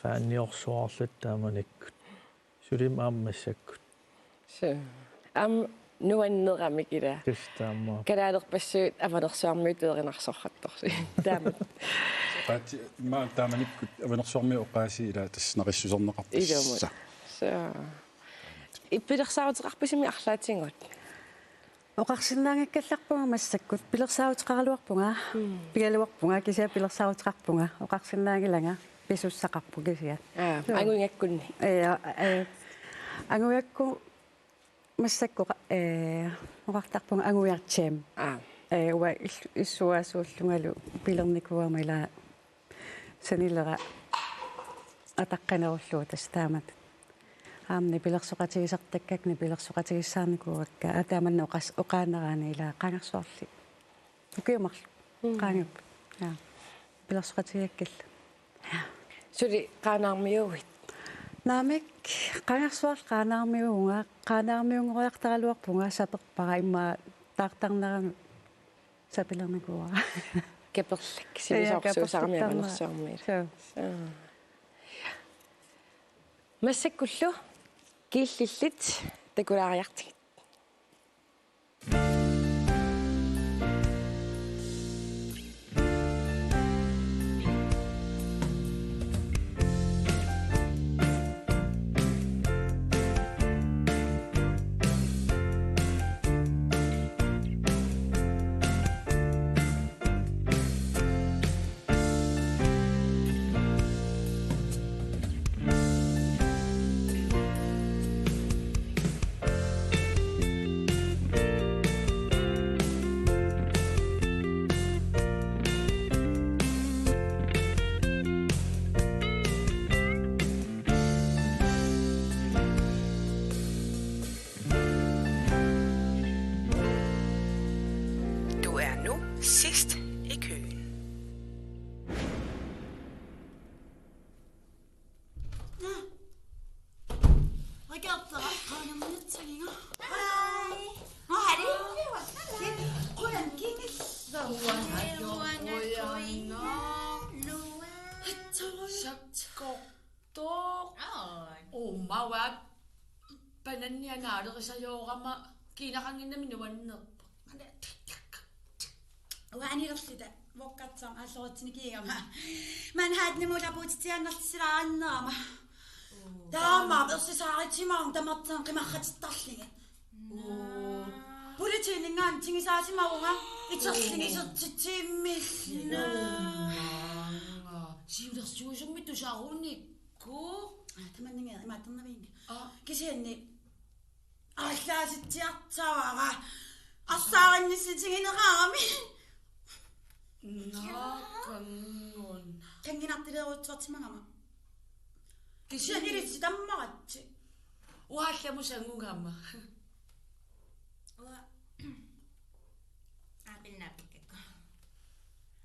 faaniorsuarluta taamanikkut. Sulimmik aamma massakkut. Suu. Aamma nuanneramik, ilaa. Tassa taamaappoq. Kalaalerpassuit Avanersuarmiutut erinarsortartorsuit. Taama. Oqaatsit, immaqa taamanikkut Avanersuarmiut oqaasii, ilaa, tassa naqissuserneqarpassuit. Ilumut. Suu. Ippilersaaruteqarpisi arlaatigut? Oqarsinnaanngikkallarpunga massakkut, pilersaaruteqaraluarpunga, mm, pigaluarpunga, kisianni pilersaaruteqarpunga, oqarsinnaanngilanga, pisussaqarpoq kisianni. Aa, joo. Anguniakkunni? Ee, ee, anguniakku massakkut oqa-, ee, oqartarpunga anguiartiam. Aa. Ee, uanga il-, issuaasuullungalu pilernikuugama, ilaa, sanilera ataqqanerullugu tassa taamatut. Aamma nipilersoqatigisartakkakka nipilersoqatigissaarnikuuakka. Aa, taamanna oqas-, oqaannaraanni, ilaa, Qaangersuarli. Ukiut marluk. Mm. Qaangiupput. Ja. Nipilersoqatigigakkillu. Ja. Suli Qaanaarmiuuit? Naamik, Qaangersuarli Qaanaarmiuuvunga, Qaanaarmiunngoriartaraluarpunga, saperpara, immaqa taartarnerani sapilernikuuara. Kaperlak, ja, sivisoorsuusarami kaperlak Avanersuarmiit. Suu. Suu. Massakkullu killillit takulaariartigit. Du er nu sidst i køen. Nå. Hej. Nå, hej. Hvordan gik det? Hvordan gik det? Nå. Hej, Tøj. Sakkortoq. Aa. Uummaaq banannianaalerisa joorama kiinaqannginnami nuannerpoq. Uanilerluta vokkatsam allorutsinni kiigama. Manhattanimut ulapuutitsiaannartisilaarinnerama. Uu. Taama ersisaaritsimaarun tamartan qimarratittarlugit. Uu. Politiiningaanniit tingisaasimavunga iterlugit isertitsivimmillu. Uummaanga. Siulersuisummi tusarunik. Ku? Aa, tamanna imaattornavianni. Aa. Kisianni aallaasitsiartavara. Arsaarinnissutigineqarami. Naakanngun. Kannginartuleeruttortimagama. Kisianni ilissi tammaratsi. Uallamusangugama. Ua-, aa, pinnaapikkakku.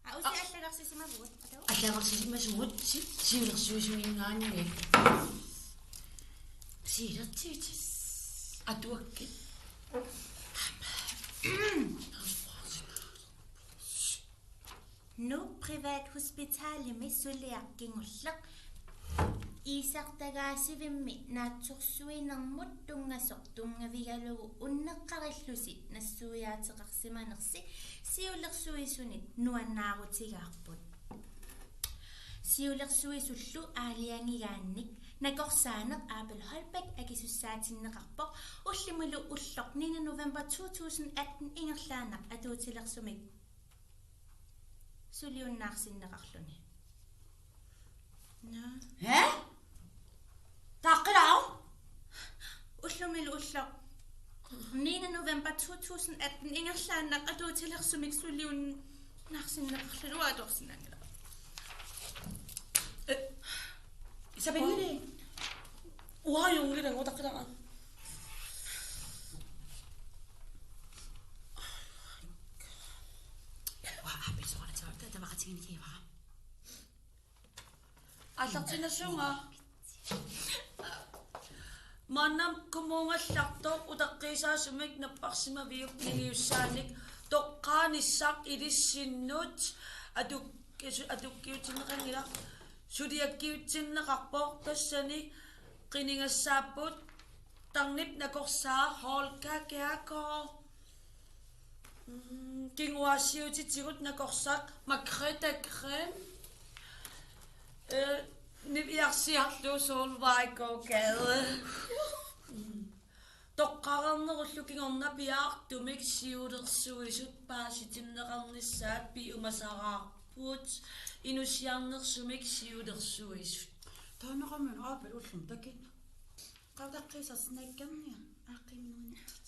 Aa, usi, aa, allagarsisimavugut. Atau? Allagarsisimavugut si-, siulersuisuminngaanniit. Siulersuitis. Atuakkit. Aamma. Nuuk Privathospitalimi suliaq kingulleq iisartagaasivimmi naatsorsuinermut tunngasoq tunngavigalugu unneqqarillusi nassuiaateqarsimanersi siulersuisunit nuannaarutigaarput. Siulersuisullu aalajangigaannik nakorsaaneq Abel Holbæk akisussaatinneqarpoq ullumilu ulloq niende november to tusind atten ingerlaannaq atuutilersumik suliunnaarsinneqarluni. Nå. Hæ? Taqqilaaruk? Ullumilu ulloq niende november to tusind atten ingerlaannaq atuutilersumik suliunnaarsinneqarluni, uanga atorsinnaanngilara. Eh, Isabellili. Uanga ajunngilanga, taqqilaaruk. Uanga Abel soorlu tavaqatigiinnikkivara. Aallartinnissuunga. Maannamut kommunallartoq utaqqiisaasumik napparsimaviup niliussaannik toqqaanissaq ilissinnut atuk-, atukkiutinneqanngilaq, suliakkiutinneqarpoq, tassani qinigassaapput tarnip nakorsaa Holger Kjærgaard. Mm, kinguaassiuutitigut nakorsaq Margrethe Grimm. Øh, niviarsiarlu Solvejgårdsgade. Mm. Toqqareernerullu kingorna piaartumik siulersuisut paasitinneqarnissaat piumasaraarput, inussiarnersumik siulersuisut. Taanaqamun aappat ullum takin. Qavdaqqiisarsinnaakkernia aaqqimminernittut.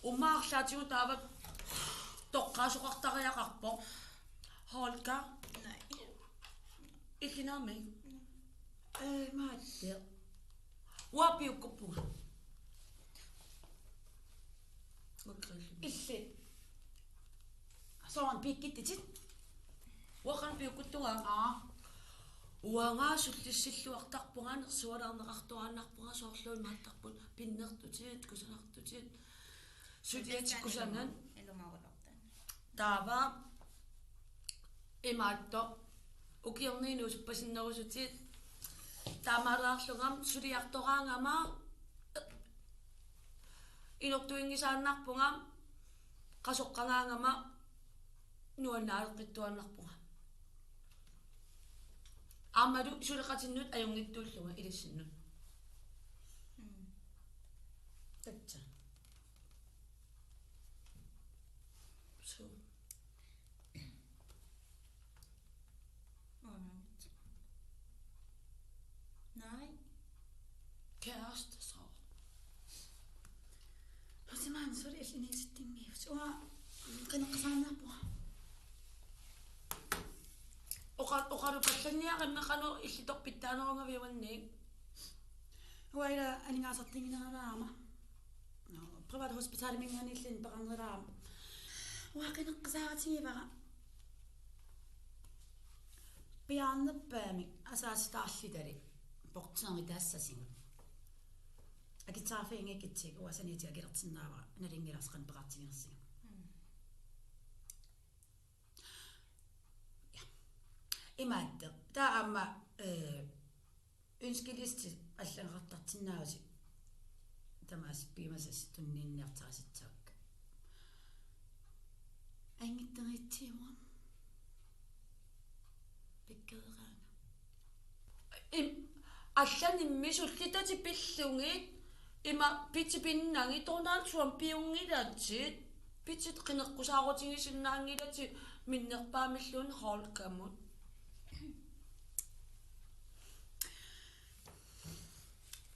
Uumma arlaatigut taava toqqaasoqartariaqarpoq. Holger. Nej. Illit naamik? Ee, maatteq. Uanga piukkuppunga. Uakkaallumi. Illit. Soormi piikkittutit? Uanga qanoq piukkuttunga? Aa. Uanga sullissilluartarpunga, nersualaarneqartuaannarpunga, soorlu imaattarput pinnertutit, kusanartutit. Suliatit kusanat. Ilumoorulortut. Taava imaattoq ukiorniinnut inuusuppasinnerusutit, taamaalaarlunga suliartoraangama inortuinngisaannarpunga, qasoqqagaangama nuannaaleqqittuaannarpunga. Aammalu suleqatinnut ajunngittuullunga ilissinnut. Mm. Tassa. Suu. Uangaanngitsoq. Nej. Kæreste så. Usimaan suli illit inisittinngiivisi. Uanga qineqqusaannarpunga. Oqa-, oqalupallanniarimmi qanoq illit toqqittuunerugaviuk? Uanga ila aningaasartinngilaraama. Nå, privathospitaliminngaanniilluunniit peqarneraama. Uanga qineqqusaaratigivara. Piaarnerpaamik asaasitaarlitali portøri taassasigut. Akitsaarfiginngikkutsigu uanga saniatigut akilersinnaavara nalunngilarsi qanoq peqartiginersigut. Mm. Ja. Imaattoq. Taava aamma, øh, ønskeliste allagaqartartinnaavusi tamaasa piumasasi tunniunniartarisassavakka. Anngitteriitsiuvoq. Pikkoreeraanga. Im-, allanimmi sullitatit pillugit ima pitsi pinnagit Donald Trumpiunngilatit, pitsit qineqqusaarutigisinnaanngilatit minnerpaamilluunniit Holgermut.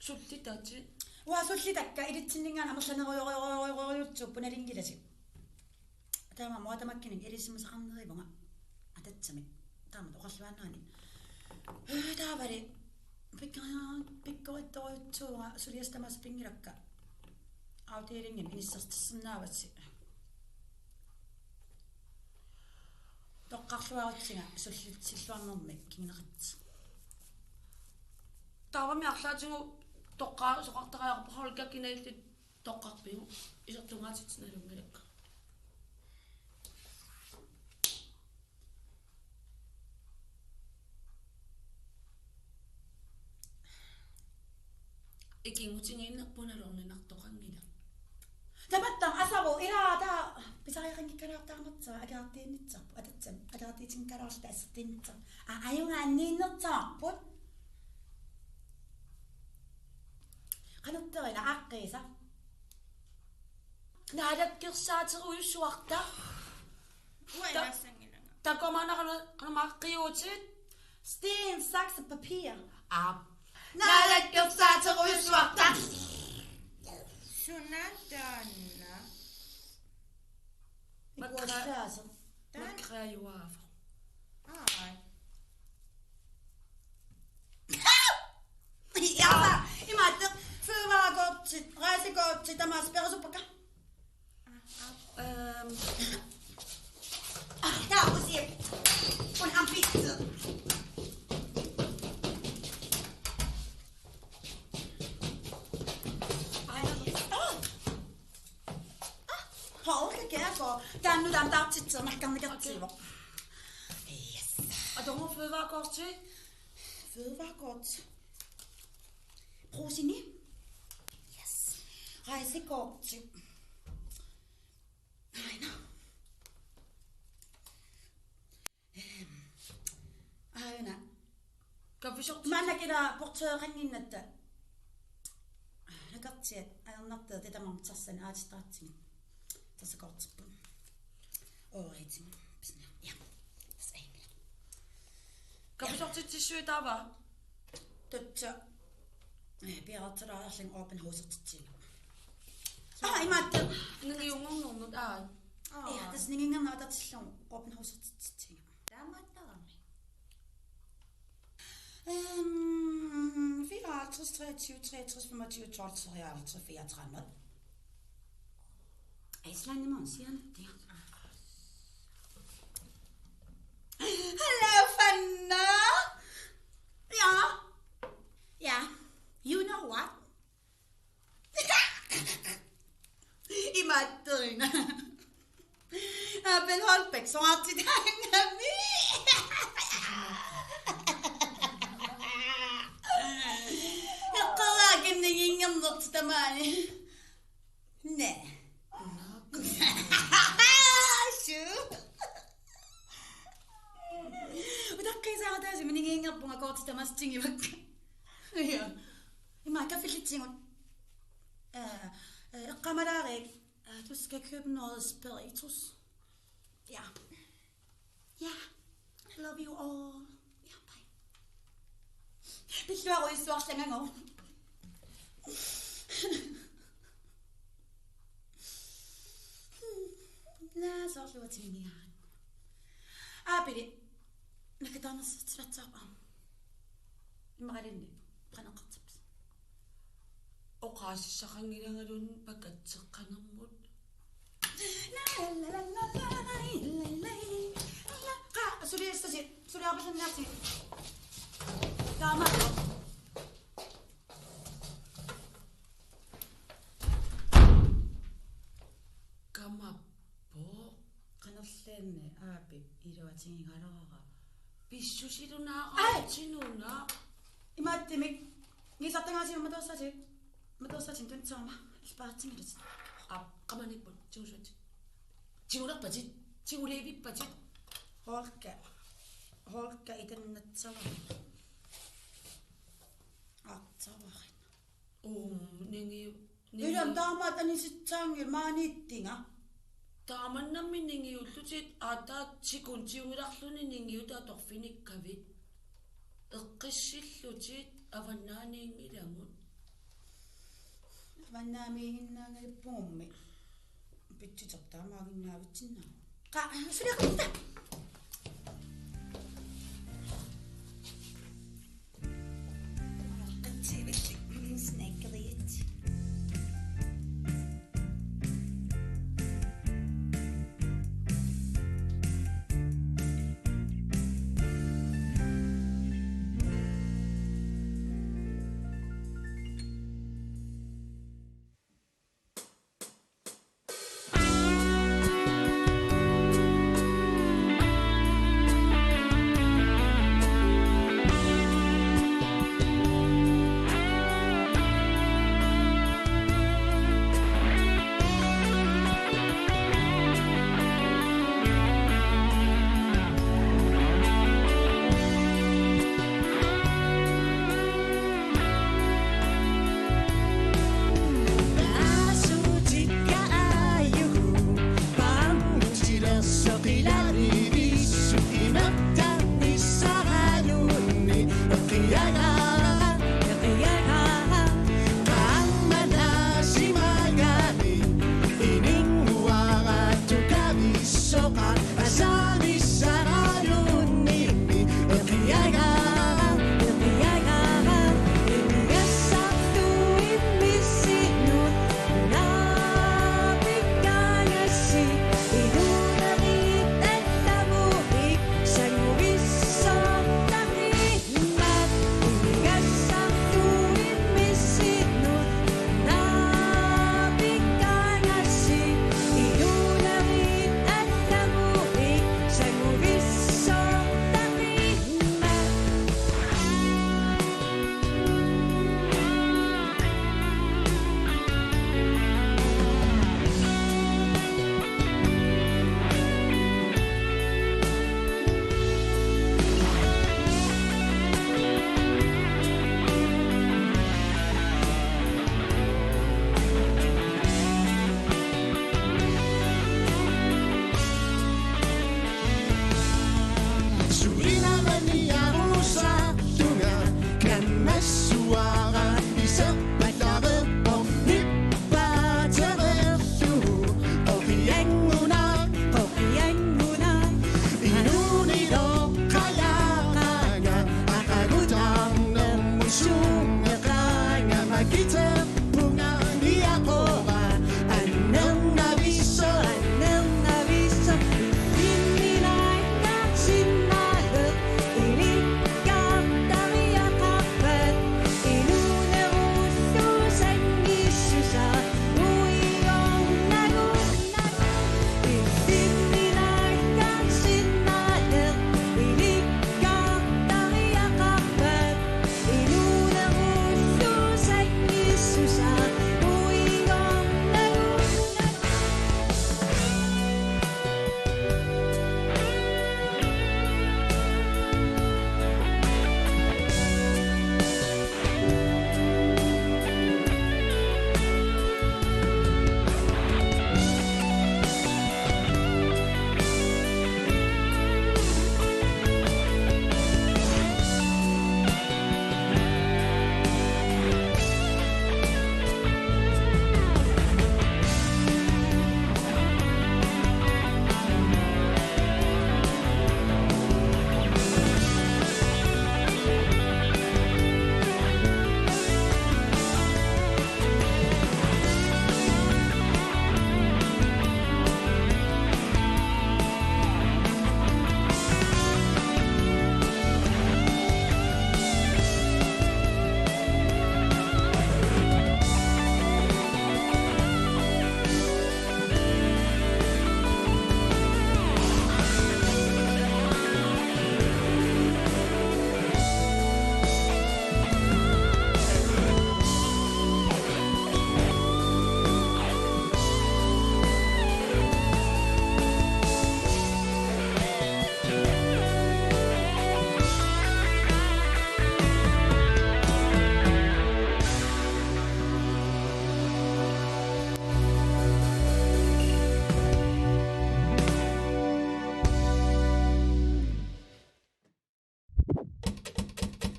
Sullitatit. Uanga sullitakka ilitsinninngaanniit amerlanerujorujorujorujussuupput nalunngilarsi. Taamaammat uanga tamakkinik ilissimasaqarnerivunga atatsamik. Taamatut oqarluaannarani. Øh, taavali pikkori-, pikkorittorujussuuvunga suliassat tamaasa pinngilakka. Afdelingimi inissertissinnaavassi. Toqqarluarutsinga sullissilluarnermik kinguneqartoq. Taavami arlaatigut toqqaasoqartariaqarpoq, Holger, kina illit toqqarpiuk, isertugaatitsinnut nalunngilakka. Ikinngutigiinnerput nalorninartoqanngilaq. Tamattam asaru ilaata pisariaqanngikkalaartarnertaa akerartiinnittarpu atatsam akerartiitinngikkaluarluta assertiinnittarpu. A ajugaanniinnertaarput. Qanorterina aaqqiisa. Naalakkersaaterujussuarta. Uanga Ta- ilaassanngilanga. Takumaana qanu-, qanumaqqiutit. Sten, saks, papir. Aap. Naalakkersaaterujussuarta. Suna taanna? Makra-, Ikuassaasoq. Taanna. Makrajuaavoq. Aaj. Ja, imaattoq. Fødevarekortit, rejsekortit, tamaasa perusuppakka. Øhm. Ah, der er Uzi. Und am Pizza. Hold kære. Der er nu dem, der er til at snakke om det. Okay. Yes. Og du må fødevarekort til? Fødevarekort. Brugsenil. Yes. Rejsekort. Aina. Øhm. Aina. Kaffisort. Maannakkut ila portøreqannginnatta. Nakartiat ajornartoq tamarmik tassani aatsittaatsigut. Tassa kortippu. Ooriitim. Pisna. Ja. Tassa aina. Kaffisortitsissuit taava? Tassa. Eh, piareersalaarlunga open house-ertitsiinnga. Aa, imaattoq. Ningiunngornermut, aa. Aa. Ja, tassa ningiunngorneq atatillugu open house-ertitsiinnga. Taamaattarami. Øhm, fireoghalvtreds, treogtyve, treogtres, femogtyve, tolv, treoghalvtreds, fireogtredive, nul. Islandimut siantia. Hello, Fanna. Ja. Ja. You know what? Imaattorina. Abel Holbæk, soraartitaanngami. Eqqoraakin ningiunngornertut tamaani. Næ. Suu. Utaqqiisaarutaasumik ningiunngorpunga kortit tamaasa tigivakka. Ja. Ima kaffillitsigut. Øh, øh, eqqaamalaarit, øh, du skal købe noget spiritus. Ja. Ja. I love you all. Ja, bye. Pilluarujussuarlanga. Naa, soorlu uatsinngiaat. Aapili. Nakataanersitsilatsaappaa. Immaqaluunniit qaneqartippisi. Oqaasissaqanngilangaluunniit pakatseqqanermut. Qa-, suliassasi, suliarpallanniarsi. Taamaattoq. Kamappoq. Qanorluunniit Aapip iluatigigaluarpara. Pissusilunaaqaatsinuna. Imaattumik. Ngisartagaasiuk matussaatit. Matussaatit tunsaama. Ilpaatingilutit. Aap, qamaniipput. Tigusuatit. Tigulerpatit. Tiguliivippatit. Holka. Holka itannatsavara. Aatsavara. Uum, ningiu-, ningiu-, ilan taamaat anisitsaanngilaq maaniittunga. Taamannami ningiullutit aatsaat sekundiunngilarluni ningiutit atorfinikkavit. Eqqissillutit avannaaniinngilagut. Avannaamiiginnaanngilippugut. Pitsitertaa taamaaginnaavitsinnaa. Qa-, suliaqarta. Snakkeriet.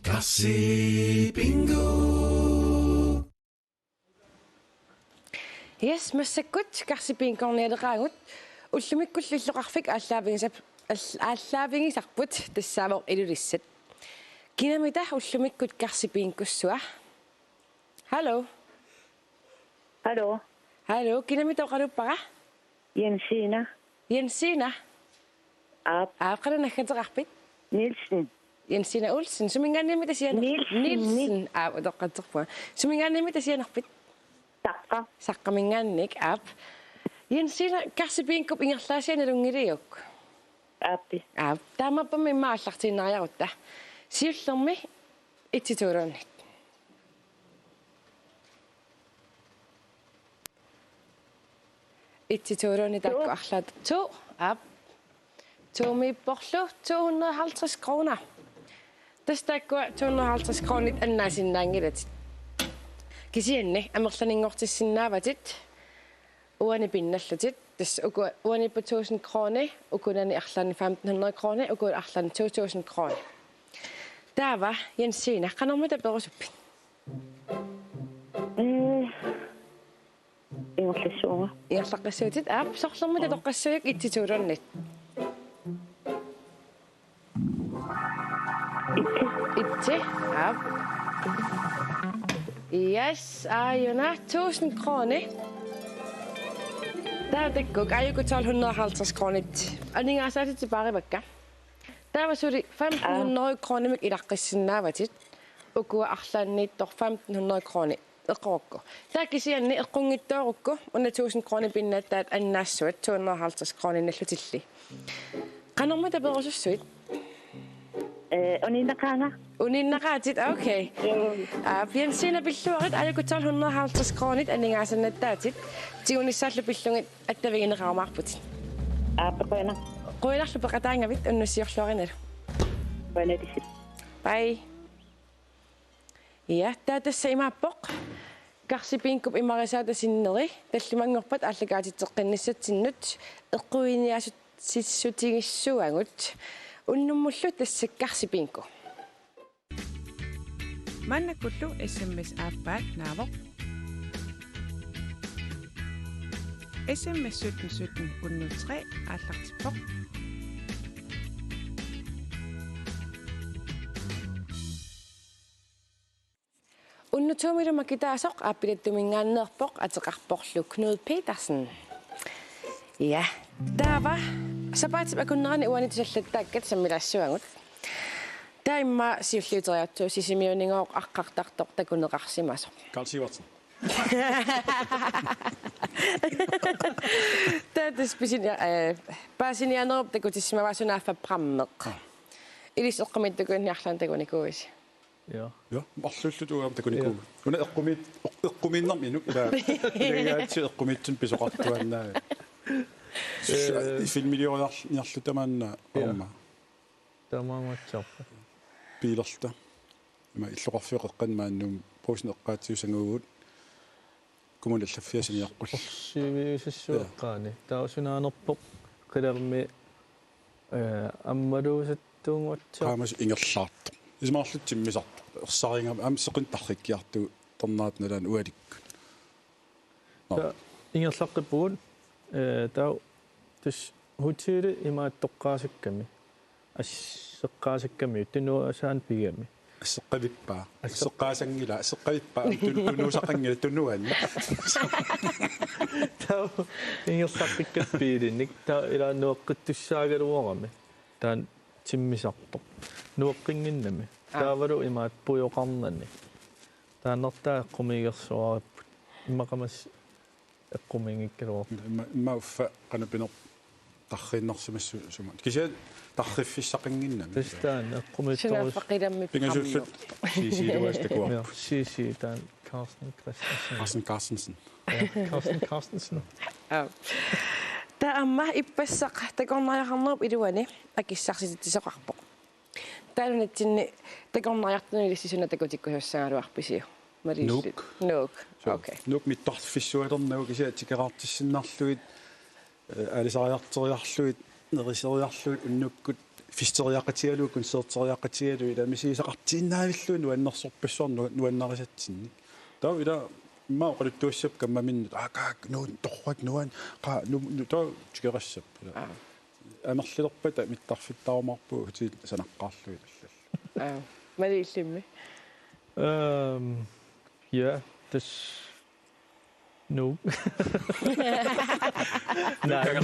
Karsi Bingo. Yes, massakkut Karsi Bingo-rnialeqaagut. Ullumikkullu illoqarfik aallaavigisap-, aall-, aallaavigisarput tassaavoq Ilulissat. Kinamita ullumikkut Karsi Bingossua? Hallo. Hallo. Hallo, kinamita oqaluppara? Jensina. Jensina? Aap. Aap, qanoq naggateqarpit? Nielsen. Jensina Olsen, suminngaanniimmita sianer-, Nielsen. Nielsen. Aap, utoqqatserpunga. Suminngaanniimmita sianerpit? Saqqa. Saqqaminngaanniit, aap. Jensina, Karsi Bingop ingerlaasiat nalunngiliuk? Aappi. Aap, taamaappoq immaqa aallartiinnariarutta. Siullermik et-ituuluunniit. Et-ituuluunniit taakku. To. Arlaat to, aap. To-miipporlu to hundrede og halvtreds kroner. Tassa taakkua to hundrede og halvtreds kronit annaasinnaanngilatit. Kisianni amerlanerunngortissinnaavatit uani pinnallutit. Tassa uku uaniippoq tusind kroner, ukunani arlaanni femten hundrede kroner, uku arlaanni to tusind kroner. Taava, Jensina, qanormita perusuppit? Eh, ingerlassuunga. Ingerlaqqissuutit, aap, sorlermita toqqassuujuk et-ituuluunniit? Et-i. Et-i, aap. Yes, aajuna tusind kroner. Taava taakku, aajuku tolv hundrede og halvtreds kronit. Aningaasaatitit paarivakka. Taava suli femten hundrede kronimik ilaqqissinnaavatit. Ukua arlaanniittoq femten hundrede kronit eqqukkit. Taava kisianni eqqunngitsoorukku una tusind kronit pinnattaat annaassuat to hundrede og halvtreds kronit nallutillit. Qanormita perusussuit? Eh, uninnaqaanga. Uninnaqaatit, okay. Joo. Aap, Jensina, pilluarit, aajuku tolv hundrede og halvtreds kronit aningaasannattaatit. Tigunissaallu pillugit attavigineqarumaarputit. Aap, qujanaq. Qujanarlu peqataagavit, unnussiorluarinalu. Qujanaq. Bye. Ja, taava tassa imaappoq Karsi Bingop imarisaata sinneri tallimanngorpat aallakaatitseqqinnissatsinnut eqquiniaasut- -sissutigissuagut. Unnummullu tassa Karsi Bingo. Maannakkullu S M S aappaat naavoq. S M S sytten sytten hundrede tre aallartippoq. Unnuk Zoomillu makitaasoq Aappilattuminngaanneerpoq, ateqarporlu Knud Petersen. Ja. Taava sapaatip akunnerani uani tusallattaakkat sammilaassuagut. Taava immaqa siulliuteriartuuvoq Sisimiunigooq aqqartartoq takuneqarsimasoq. Karl Sivertsen. Taava tassa pisini-, eh, paasiniaanerup takutissimavaa sunaaffa Brammeq. Aa. Ilissi eqqumiitsukuinni arlaannik takunikuuisi? Ja. Ja, marluulluta uanga takunikuuara. Ja. Una eqqumiit-, eq-, eqqumiinnarmi inuk ila, ilagigaatsi eqqumiitsunik pisoqartuaannaa. Eh. Filmilioriarl-, niarluta maanna. Ja. Aamma. Taamaammat aatsaat. Biilerluta. Ima illoqarfiup qeqqani maani Nuummi Brugsenip eqqaatsigut sanguugut. Kommunip allaffiata saniaqqulluni. Orsiiviusassuaqqaani. Taava sunaanerpoq qilermi, eh, ammaluusattuunguatsiarpoq. Qaamasoq ingerlaartoq. Isumaqarluta timmisartoq. Ersaringama aamma seqineq tarrikkiartugut tornaatunalaani ualikkut. Nå. Taava ingerlaqqippugut, eh, taava tassa hoteli imaattoqqaasakkami. Asseqqaasakkami, tunuasaannik pigami. Asseqqavippaa. Asseq- Asseqqaasanngilaq, asseqqavippaa, tun-, tunuusaqanngilaq, tunuani. Taava ingerlaqqikkatta biilinik, taava ilaa nueqqittussaagaluarami. Taanna timmisartoq. Nueqqinnginnami. Aa. Taavalu imaattoq pujoqarnani. Taanna taava eqqumiigersuaripput. Immaqamas eqqumiinngikkaluarpoq. Imma, imma uffa qanoq pineq tarriinnarsimassuugut. Kisianni tarriffissaqannginnami. Tassa taanna eqqumiitsorus-. Sunaaffa qilermi pingasuulluta Brammeq. C C-luaasi takuarput. Ja, C C taanna Carsten Christensen. Carsten Carstensen. Ja, Carsten Carstensen. Aa. Taava aamma ippassaq takornariaqarnerup iluani akissarsititsisoqarpoq. Taava nunatsinni takornariartunut ilissi suna takutikkusussagaluarpisiuk? Maliilli-. Nuuk. Nuuk. Suu. Okay. Nuuk mittarfissualernagu kisianni tikeraartissinnarlugit, eh, aalisariarteriarlugit, neriseriarlugit, unnukkut festeriaqatigalugu, koncerteriaqatigalugu, ila misigisaqartiinnavillugit nuannersorpassuarnik nu-, nuannarisatsinnik. Taava ila immaqa oqaluttuassapput kammaminnut, aa, kaak, nuun, torrak, nuan, qaa, nu, nu, taava tikerassappat. Aa. Amerlilerpata mittarfittarumaarpugut hotelimi sanaqqaarlugit allallu. Aa, Maliillimmi? Ehm, ja, tassa Nuuk. Naamik.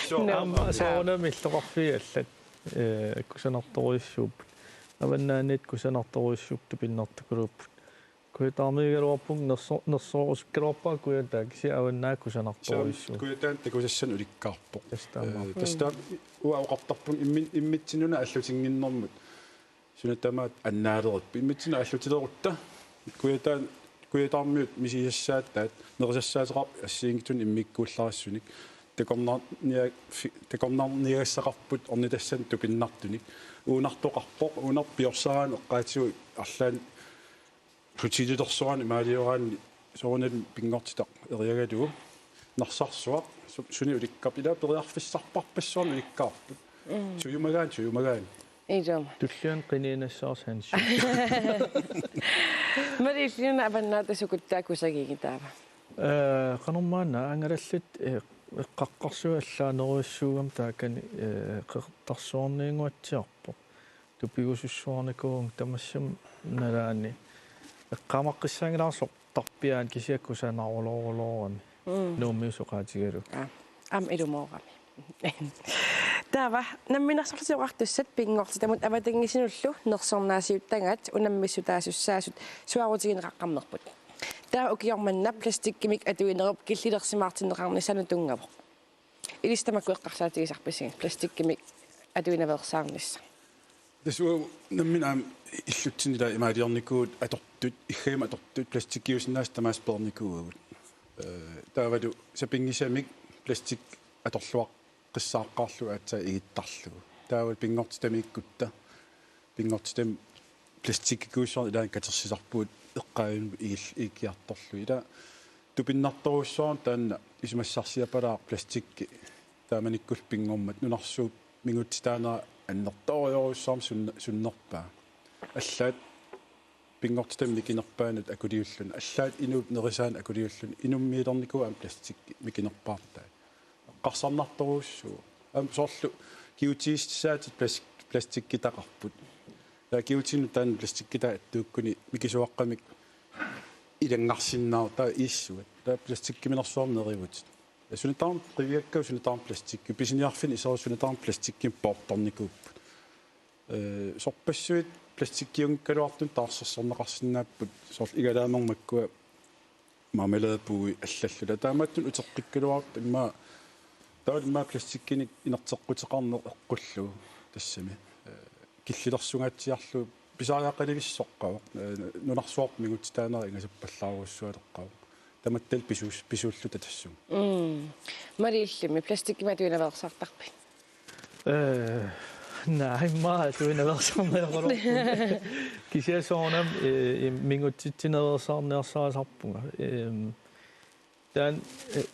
Nuuk. Aamma soorunami illoqarfiit allat, eh, kusanartorujussuupput. Avannaaniit kusanartorujussuupput, tupinnartukuluupput. Kujataamiigaluarpunga nerso-, nersorusukkaluarpara Kujataa kisianni Avannaata kusanartorujussuuvoq. Kisianni Kujataani takusassanik ulikkaarpoq. Tassa taamaappoq. Eh, tassa taava uanga oqartarpunga immi-, immitsinnut aallutinnginnermut. Suna tamaat annaaleripput. Immitsinnut aallutilerutta. Kujataa-, Kujataarmiut misigisassaataat, nerisassaateqarput assigiinngitsunik immikkuullarissunik. Takornarnia-, fi-, takornarniagassaqarput ornitassanik tupinnartunik. Uunartoqarpoq, uunartoq piorsaaneq eqqaatsigu arlaannik hotelilersuarani imaalioraanni soorunami pinngortitaq eriagalugu. Narsarsuaq, su-, sunik ulikkaarput, ila periarfissarpassuarnik ulikkaarput. Mm. Sujumagaanni, sujumagaanni. Ilumut. Tulliani qiniinassaarsi Hansi. Maliilliuna Avannaata sukuttaa kusagigigaava? Eh, qanormaanna angalallit, eh, eqqaqqarsuit allaanerujussuugami taakani, eh, Qeqertarsuarninnguatsiarpoq. Tupigusussuarnikuuvunga tamassuma nalaani. Eqqaamaqqissaanngilara soorlu tarpiaani kisianni kusanarulorulorami. Mm. Nuummiut oqaatigalugu. Aa, aamma ilumoorami. Taava, namminersorlutik oqartussat pinngortitamut avatangiisinullu nersornaasiuttagaat unammissutaasussaasut suaarutigineqaqqammerput. Taava ukioq manna plastikkimik atuinerup killilersimaartinneqarnissaanut tunngavoq. Ilissi tamakku eqqarsaatigisarpisigit plastikkimik atuinaveersaarnissaq? Tassa uagut nammineq aamma illutsinni ila imaaliornikuuvugut atortut, iggajamik atortut, plastikkiusinnaasut tamaasa peernikuuagut. Eh, taavalu sapinngisamik plastik atorluaqqissaaqqaarlugu aatsaat igittarlugu. Taavalu pinngortitamiikkutta, pinngortitami plastikkikuussuarnik ilaanni katersisarpugut eqqaavinut igil-, ikiartorlugu. Ila tupinnartorujussuarmik taanna isumassarsiapalaaq plastikki taamanikkullu pinngormat nunarsuup mingutsitaanera annertoorujussuarmik sunne-, sunnerpaa. Allaat pinngortitami mikinerpaanut akuliulluni. Allaat inuup nerisaanut akuliulluni. Inummiilernikuuvoq aamma plastikki mikinerpaartaat. Eqqarsarnartorujussuuvoq. Aamma soorlu kigutigissutissaatit plas-, plastikkitaqarput. Taava kigutinnut taanna plastikkitaa attuukkuni mikisuaqqamik ilanngarsinnaavoq taava iissuat. Taava plastikkiminersuarmi nerivutit. Ja suna tamarmi qiviakka suna tamarmi plastikki. Pisiniarfinni iserusut suna tamarmi plastikkimik poortarnikuupput. Eh, sorpassuit plastikkiunngikkaluartut taarsersorneqarsinnaapput soorlu igalaamermakkua marmeladepuui allalluta. Taamaattunik uteqqikkaluartut immaqa taava immaqa plastikkinik inerteqquteqarneq eqqullugu tassami. Eh, killilersugaatsiarlugu pisariaqalivissoqqavoq. Eh, nunarsuarput mingutsitaanera ingasappallaarujussualeqqavoq. Tamattalu pisuus-, pisuulluta tassunga. Mm. Malik, illimmi plastikkimik atuinaveersaartarpit? Eh, naa, immaqa atuinaveersaarniaqalerpunga. Kisianni soorunami, eh, im-, mingutsitsinereersaarniarsarisarpunga. Ehm, taanna, eh,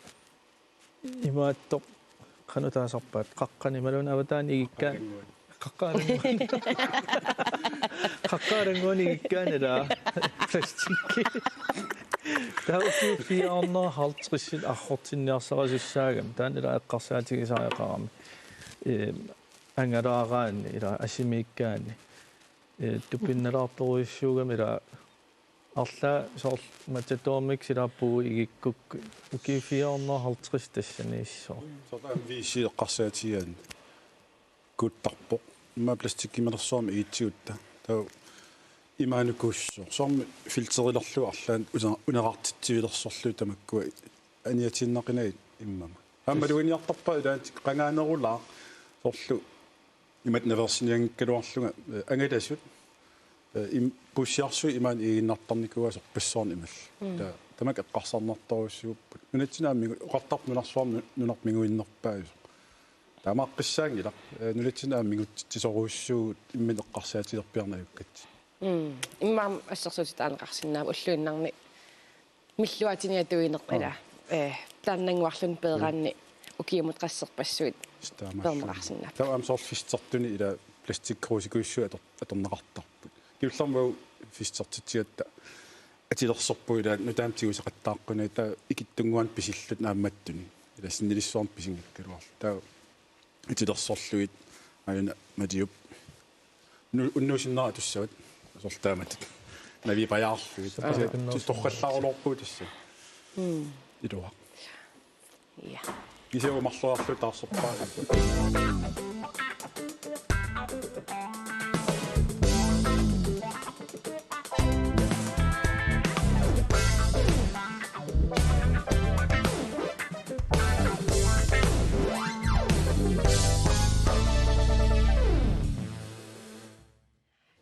imaattoq qanoq taasarpaat, qaqqani imaluunniit avataani igikkaanni. Qaqqat alanngua-, qaqqat alanngua-, qaqqat alanngua-, igikkaanni ilaa plastikki. Taava ukiut fire hundrede halvtredsit arrortinniarsarisussaagami. Taanna ilaa eqqarsaatigisariaqarami. Eh, angalaaraanni ilaa asimiikkaanni. Eh, tupinnalaartorujussuugami ilaa arlaat soorlu Matadoormik silaa puui igikkukku ukiut fire hundrede halvtreds tassaniissoq. Soorlu aamma V C eqqarsaatigigaanni. Kuuttarpoq. Immaqa plastikkiminersuarmi igitsigutta. Taava imaanikuussoq. Soormi filterilerlugu arlaannik una-, unerartitsivilersorlugu tamakkua aniatiinnaqinagit immami. Aamma luiniartarpaa ilaanni qangaanerulaaq. Soorlu imatut naveersinnianngikkaluarlunga, eh, angalasut, eh, im-, puussiarsuit imaannik igiinnartarnikuuaat sorpassuarnik imallugu. Mm. Ta-, tamakku eqqarsarnartorujussuupput. Nunatsinni aamma mingu-, oqartarpoq nunarsuarmi nu-, nunarput minguinnerpaajusoq. Taamaaqqissaanngilaq, eh, nunatsinni aamma mingutsitsisorujussuuvugut imminut eqqarsaatigilerpiarneq ajukkatsinni. Mm. Immaqa assersuutitut aaneqarsinnaavat ulluinnarni milluaatinik atuineq. Aa. Ilaa. Eh, taannannguarluni peeraanni ukiumut qasserpassuit. Taamaalluni. Peerneqarsinnaapput. Taava aamma soorlu festertuni ilaa plastikkrusikuissui ator-, atorneqartarput. Kingullermik festertitsigatta atilersorpugut ilaa nutaamik tiguseqattaaqqunagu taava ikittunnguanik pisilluta naammattunik. Ilaa sinnilissuarnik pisinngikkaluarluta. Taava atilersorlugit aajuna Maliup. Nu-, unnuusinnera atussavat. Soorlu taamatut. Navipajaarlugit. Aa, tassa unnuusinnera. Torrallaarulorpugut tassa. Mm. Iluaq. Ja. Kisianni marloriarlugu taarserpara.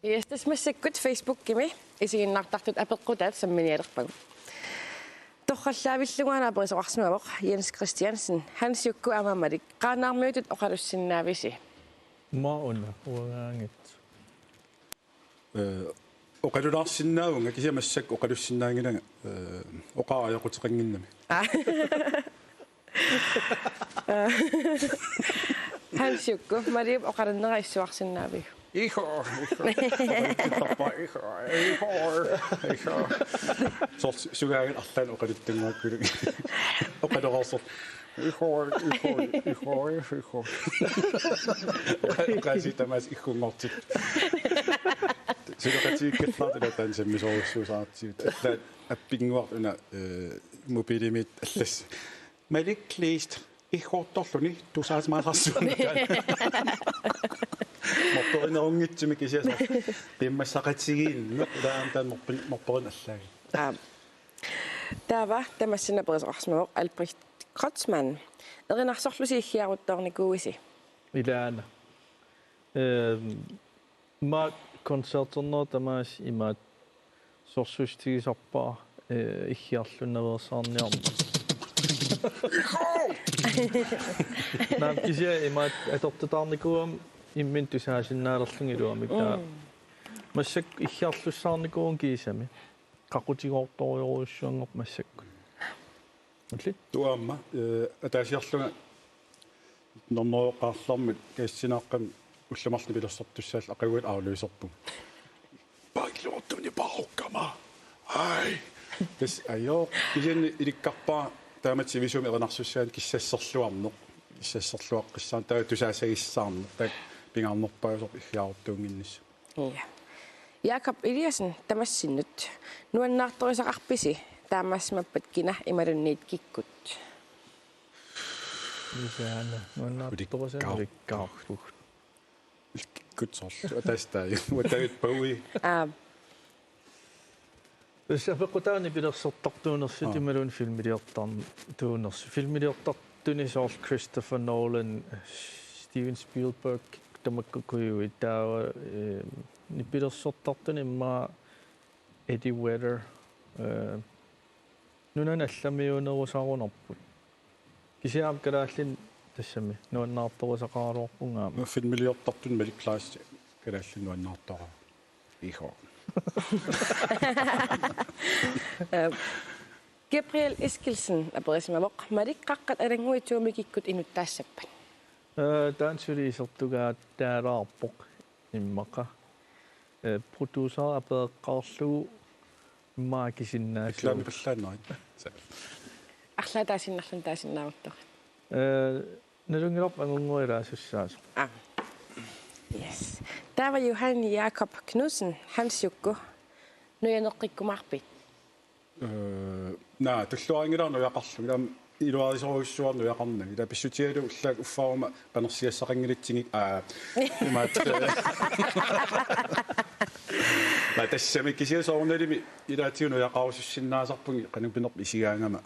Yes, tassa massakkut Facebookimi isiginnaartartut apeqqutaat samminialerpagut. Torrallaavillugu una aperisoqarsimavoq Jens Christiansen, Hans Jukku aamma Malik, Qaanaarmiutut oqalussinnaavisi? Mauna, uangaanngitsoq. Eh, oqalulaarsinnaavunga kisianni massakkut oqalussinnaanngilanga, eh, oqareersoqquteqannginnami. Aa. Hans Jukku, Maliup oqalunnera issuarsinnaaviuk? Iho, iho. Iho, iho, iho. Soorlu su-, sugaangat arlaannik oqaluttunnguakkulu. Oqaluarsoq. Iho, iho, iho, iho. Oqa-, oqaasii tamaasa iggunngortippoq. Suleqatigiikkallaartoq taanna sammisorujussuusartigut. Allaat appinnguartut una, eh, mobilimit allaat. Malik Kleist, igguartorluni tusaasimasaarsuunga. Morperinerunngitsumik kisianni soorlu. Pimmassaqatigiinneq, taanna taanna morpin-, morperineq allaagit. Aap. Taava tamassi una aperisoqarsimavoq Albrecht Kreutzmann. Erinarsorlusi iggiaruttoornikuuisi? Ilaana. Ehm, Maak koncerternerup tamaasa imaattoq sorsuutigisarpara, eh, iggiarlunnaveersaarniarneq. Naamik kisianni imaattoq atortutaarnikuugama imminut tusaasinnaalerlunga iluamik taava. Mm. Massakkut iggiarlussaarnikuuvunga kiisami. Qaqutigoortorujorujussuanngorpoq massakkut. Ullit? Uanga aamma, eh, ataasiarlunga normoqqaarlarmat kassinaqqam ullut marluk nipilersortussaalluta aqaguani aflyserpunga. Paariluartuni paarukkama. Ai. Tassa ajoo. Kisianni ilikkarpara taamatut sivisuumik erinarsussaannik kissasserluarneq. Kissasserluaqqissaarneq. Taava tusaasagissaarneq. Taakku pingaarnerpaajusorput iggiaruttuunnginnissamut. Ja. Jakob Eliassen, tamassinnut. Nuannaartorisaqarpisi taamaassimappat kina imaluunniit kikkut? Isaana, nuannaartorisa ulikkaarput. Ulikkaarput. Kikkut soorlu. Ataaseq taaju. Uataavit paui. Aa. Tassa apeqqutaani nipilersortartuunersut. Aa. Imaluunniit filmiliortartuunersut. Filmiliortartuni soorlu Christopher Nolan, Steven Spielberg, tamakkuuguit taava, eh, nipilersortartuni immaqa Eddie Vedder, eh, nunani allamiuunerusarunarput. Kisianni kalaallit tassami nuannaartorisaqaraluarpunga aamma. Filmiliortartuni Malik Leisler kalaallit nuannaartoraara. Iho. Eh, Gabriel Eskildsen aperisimavoq: Malik, Qaqqat Alannguit Suumi kikkut inuttaassappat? Eh, taanna suli isertugaataalaarpoq immaqa. Eh, producer apereqqaarlugu immaqa akisinnaassaaq. Reklamepallaannarit. Arlaat taasinnaalluni taasinnaavuttoq. Eh, nalunngilarput angunnguaq ilaasussaasoq. Aa. Yes. Taava Johan Jakob Knudsen, Hans Jukku. Nujaneqqikkumaarpit? Eh, naa, tulluarinngilara nujaqarlunga. Ilaa iluarisorujussuuara nujaqarnanga. Ilaa pissutigalugu ullaaq uffaruma panersigassaqanngilatsigit, aa, imaattoq. Naa, tassami kisianni soorunalimi ilaatigut nujaqarusussinnaasarpunga qanoq pinerpoq isigaangama.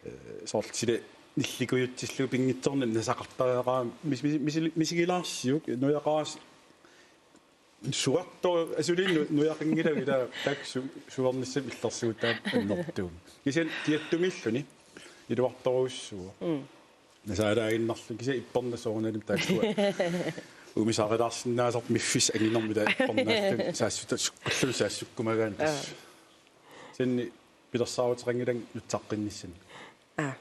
Eh, soorlu sila nillikujutsillugu pinngitsoornani nasaqartariaqarami mis-, mis-, misi-, misigilaarsiuk nujaqaras- Suartoq asuli nu-, nujaqanngilaq ilaa taakku su-, suarnissamik illersuutaat annertuumik. Kisianni kiattumiilluni iluartorujussuuvoq. Mm. Nasaalaaginnarluni kisianni ippernasoorunalimi taakkua. Umisarilaarsinnaasarput miffissaq anginermik ilaa ippernaalluni saassuta sukkulluni saassukkumagaanni tassa. Aa. Kisianni pilersaaruteqanngilanga nutsaqqinnissamik. Aa.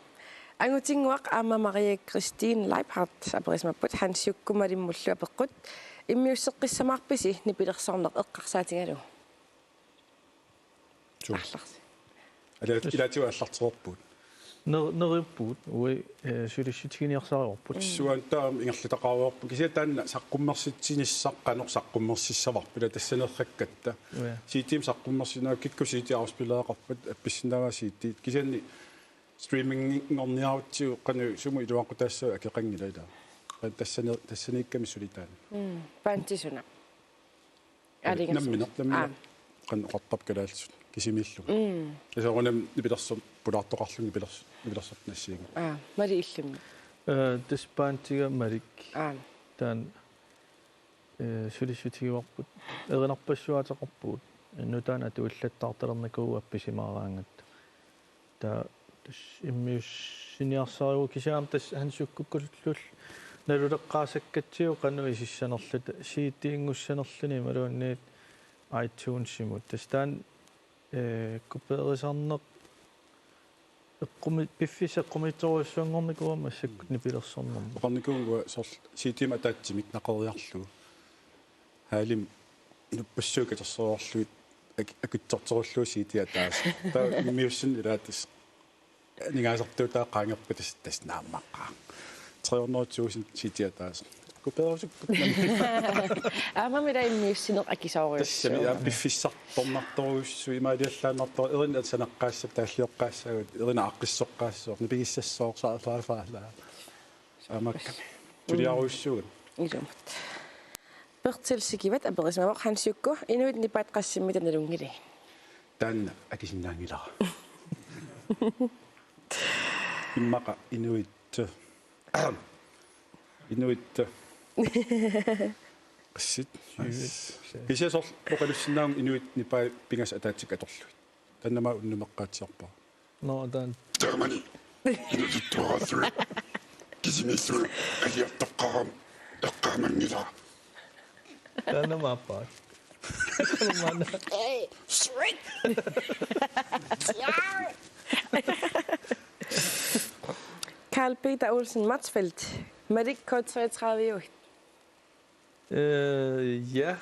Angutinnguaq aamma Marie Christine Leibhardt aperisimappat Hans Jukku Malimmullu apeqqut: Immiusseqqissamaarpisi nipilersorneq eqqarsaatigalugu? Suu. Aallarsi. Ala-, ilaatigut aallartereerpugut. Ner-, neriuppugut, ui, eh, sulissutiginiarsarivarput. Mm. Suaantaam ingerlataqarujoorput. Kisianni taanna saqqummersitsinissaq qanoq saqqummersissavarput, ila tassaneerrakkatta. Ja. C D-mik saqqummersinnaavoq, kikkut C D afspillereqarpat, appissinnaavaa C D. Kisianni streaminginngorniarutsigu qanoq sumut iluaqutaassavat akeqanngilaq ilaa. Qanoq tassani-, tassaniikkami suli taanna. Mm, bandit suna? Aaligassat. Nammineq, nammineq. Aa. Qanoq oqartarpa kalaallisut kisimiillunga. Mm. Soorunami nipilersorneq pulaartoqarlunga nipilers-, nipilersorneq assigiinngilaq. Aa, Malik illimmi? Eh, tassa bandiga Malik. Aa. Taanna eh, sulissutigivarput. Erinarpassuaateqarpugut. Nutaanik atuillattaartalernikuuvugut appisimaaraangatta. Taava tassa immiussiniarsarivugut kisianni aamma tassa Hans Jukkullu naluleqqaassagatsigu qanoq isissanerluta, C D-nngussanerluni imaluunniit iTunes-imut. Tassa taanna eh, kopierisarneq eqqumi-, piffissaq eqqumiitsorujussuanngornikuugami massakkut nipilersornermi. Oqarnikuuvunga soorlu C D-mik ataatsimik naqeriarlugu. Haalimi inuppassuit katersoreerlugit ak-, akitsorterullugu C D ataaseq. Taava immiussineq ilaa tassa aningaasartuutaa qaangerpat tassa, tassa naammaqqaaq. Tre hundrede tusind C D ataaseq. Kopeerusukkut. Aammami taava immiussineq akisoorujussuuvoq. Tassami, aa, piffissartornartorujussuuvoq, imaaliallaannartoq, erinat sanaqqaassapput, taalliuqqaassaagut, erinat aaqqissoqqaassaaq, nipigissassooq, saa, saa, saa, saa. Aamma suliarujussuuvoq. Ilumut. Bertil Sikivat aperisimavoq: Hans Jukku, inuit nipaat qassimmita nalunngilagit? Taanna akisinnaanngilara. Immaqa inuit, inuit qassit. Kisianni soorlu oqalussinnaavunga inuit nipaat pingasut ataatsikka atorlugit. Taanna aamma unnumeqqaatsiarpara. Nå, taanna. Taamani. Inuusuttuarassuit. Kisimiissuit aliartoqqaarama eqqaamanngilara. Taanna maappaat. Maanna. Hey, sweet. Carl Peter Olsen Matsfeldt. Malik K treogtredive. Øh, ja.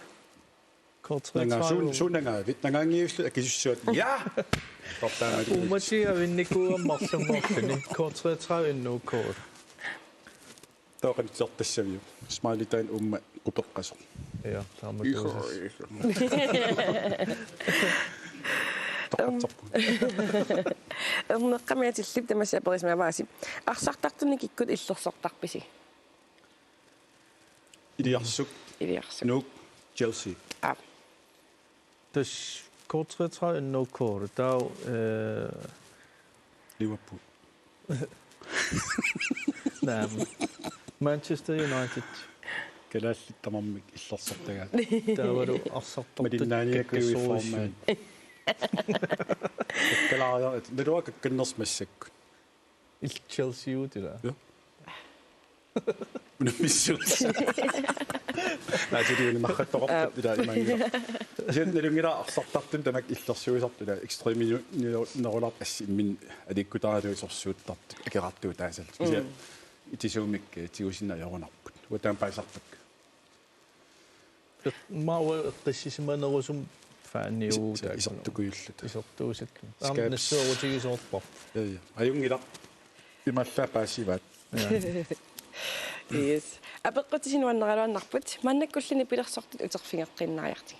K treogtredive. Nanga, suun-, suunangaavit, nangaanngivissoq akisussaavat. Ja! Tortaamali. Uummatiga avinnikuugama marlunngorluni. K treogtredive N O K. Taava qanitsertassaviuk? Smiley taanna uumma qupeqqasoq. Ja, taama tuusas. Toqqatsarpu. Erneqqami atillip tamassi aperisimavaasi. Arsartartuni kikkut illersortarpisi? Iliarsuk. Iliarsuk. Nuuk. Chelsea. Aa. Tassa K treogtredive N K, taava, øh, Liverpool. Nej, Manchester United. Kalaallit tamarmik illersortagaat. Taavalu arsartartut. Malinnaaniakkuiformaat. Kalaaria, det var kakkannersmassakkut. Il Chelsea-ut, ilaa? Ja. Unammissuussaq. Naatiliuni marrattoqarpat ilaa imanngilaq. Kisianni nalunngilara arsartartuni tamakku illersuisartut ilaa ekstremi-, ni-, nerulaartut assi imminnut aliikkutaralugu sorsuuttartut akerartuutaasarlugit. Kisianni itisuumik, eh, tigusinnaanerunarput. Uanga taama paasisarpakka. Maanna eqqissisimanerusumik faaniugut. Is-, isertukujullugit. Isertuusat. Aamma nassuerutigisoorparput. Ja, ja. Ajunngilaq. Imaallaat paasivaat. Ja. Yes. Apeqqutisi nuanneraluarput. Maannakkullu nipilersortut uterfigeqqiinnariartigit.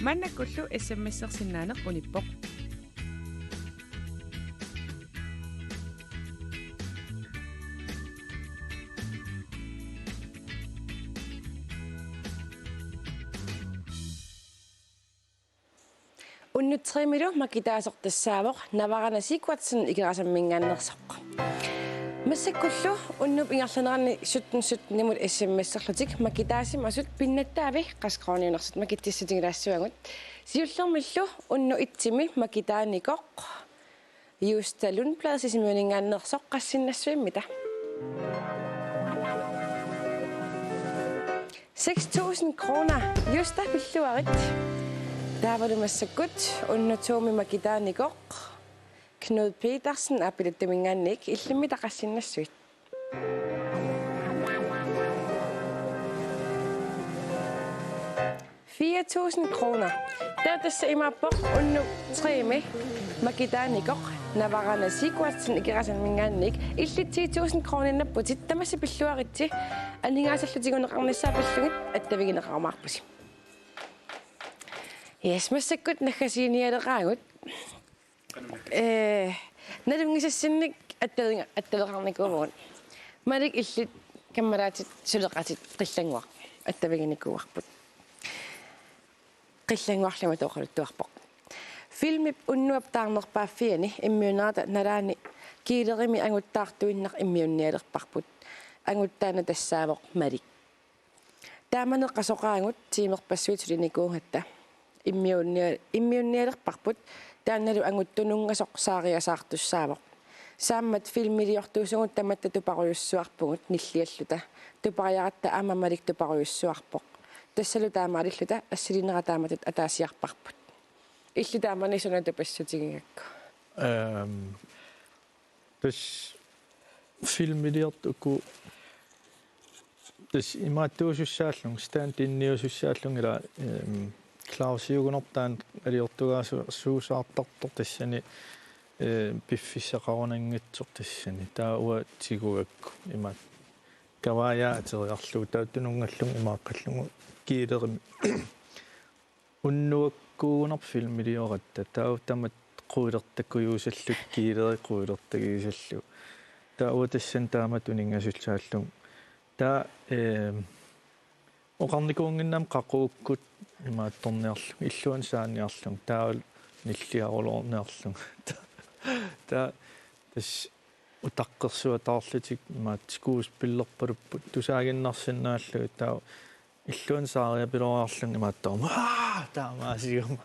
Maannakkullu S M S-ersinnaaneq unippoq. Unnuk tremilu makitaasoq tassaavoq Navarana Sigurdsen Ikerasamminngaanneersoq. Massakkullu unnuup ingerlanerani sytten sytten-imut S M S-erlutik makitaasimasut pinnattaavi qasqoorniunersut makitsissutigilaassavagut. Siullermillu unnuk et-imi makitaanikoq Justa Lundblad Sisimiuninngaanneersoq, qassinnassuimmita? Seks tusind kroner. Justa, pilluarit. Taavalu massakkut unnuk to-mi makitaanikoq Knud Petersen Aappilattuminngaanniit, illimmita qassinnassuit? Fire tusind kroner. Taava tassa imaappoq unnuk tre-mi makitaanikoq Navarana Sigurdsen Ikerasamminngaanniit, illit ti tusind kroninngorputit. Tamassi pilluaritsi, aningaasallu tiguneqarnissaa pillugit attavigineqarumaarpusi. Yes, massakkut naggasiinialeqaagut. Ee, nalunngisassinnik attavinga-, attaveqarnikuuvugut. Malik, illit kammalaatit suleqatit Qillannguaq attaviginikuuarput. Qillannguarlu imatut oqaluttuarpoq: Filmip unnuap taarnerpaaffiani immiunnerata nalaani Kiilerimi anguttaartuinnaq immiunnialerparput. Anguttaanna tassaavoq Malik. Taamani qasoqaagut tiimerpassuit sulinikuugatta. Immiunnia-, immiunnialerparput, taannalu anguttununngasoq saariasaartussaavoq. Saammat filmiliortuusugut tamatta tuparujussuarpugut nillialluta. Tupariaratta aamma Malik tuparujussuarpoq. Tassalu taamaalilluta assilinera taamatut ataasiarparput. Illit taamani suna tupassutigigakku? Ehm, Tassa filmiliortut uku tassa imaattuusussaallunga, stand-inniusussaallunga, ila, ehm, Clausiugunarpoq taanna aliortugaassuusaartartoq, tassani, ehm, piffissaqarunanngitsoq tassani. Taava uanga tigugakku imaattoq kavaajaa ateriarlugu, taava tununngallugu imaaqqallugu Kiilerimi. Unnuakkuugunarpoq filmilioratta, taava tamatta quilertakujuussallugu, Kiileri quilertagiissallugu. Taava uanga tassani taamatut uninngasussaallunga. Taava, ehm, oqarnikuunnginnama qaqugukkut imaattorniarlunga, illuanut saaniarlunga, taava nilliaruloorniarlunga. Taava tassa utaqqersuataarlutik imaattoq skuespillerpalupput, tusaaginnarsinnaallugit, taava illuanut saariapiloorlunga imaattoq: "Aa!" taamaasigama.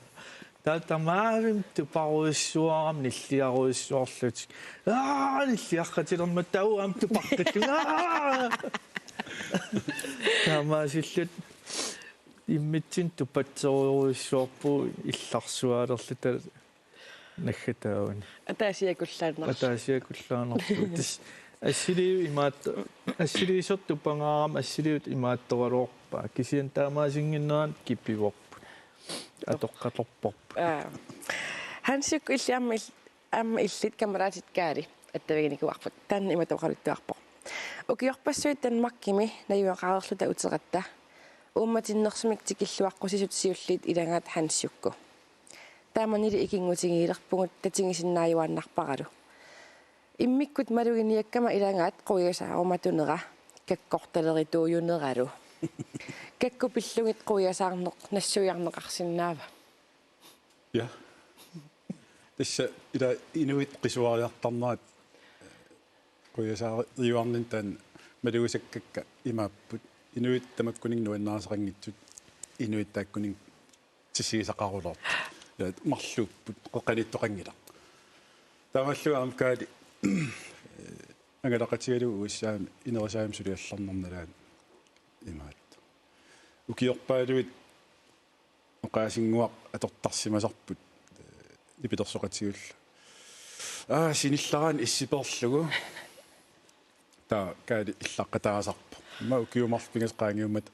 Taava tamaavimmi tuparujussuarama nilliarujussuarlutik. "Aa!" nilliaqqatilermat taava aamma tupaqqillunga. "Aa!" Taamaasilluta immitsinnut tupatserujussuarpugut illarsuaalerluta naggataavani. Ataasiakullaannarlugu. Ataasiakullaannarlugu. Tassa assiliiviup imaatto-, assiliisortup pangaarama assiliivut imaattoraluarpaa. Kisianni taamaasinnginnerani kipivorput. Atoqqatorparput. Aa. Hans Juukku, illit aamma il-, aamma illit kammalaatit Kaali attaviginikuuarput. Taanna imatut oqaluttuarpoq: Ukiorpassuit Danmarkimi najugaqareerluta uteratta, uummatinnersumik tikilluaqqusisut siulliit ilagaat Hans Juukku. Taamanili ikinngutigiilerpugut tatigisinnaajuaannarparalu. Immikkut maluginiakkama ilagaat quiasaarumatunera kakkortalerituujuneralu. Kakku pillugit quiasaarneq nassuiarneqarsinnaava? Ja. Tassa ila inuit qisuariartarnerat quiasaariuarninni taanna malugisakkakka imaapput. Inuit tamakkuninnga nuannarisaqanngitsut, inuit taakkuninnga tissigisaqaruloortut. Ja, marluupput, qeqqaniittoqanngilaq. Taamaallugu aamma Kaali angalaqatigalugu U S A-mi ineriartornermut suliallarneq nalaani imaattoq. Ukiorpaaluit oqaasinnguaq atortarsimasarput, ee, nipilersoqatigiilluta. Aa, sinillaraanni issiperlugu. Taava Kaali illaqqataasarpoq. Aamma ukiut marluk pingasut qaangiummata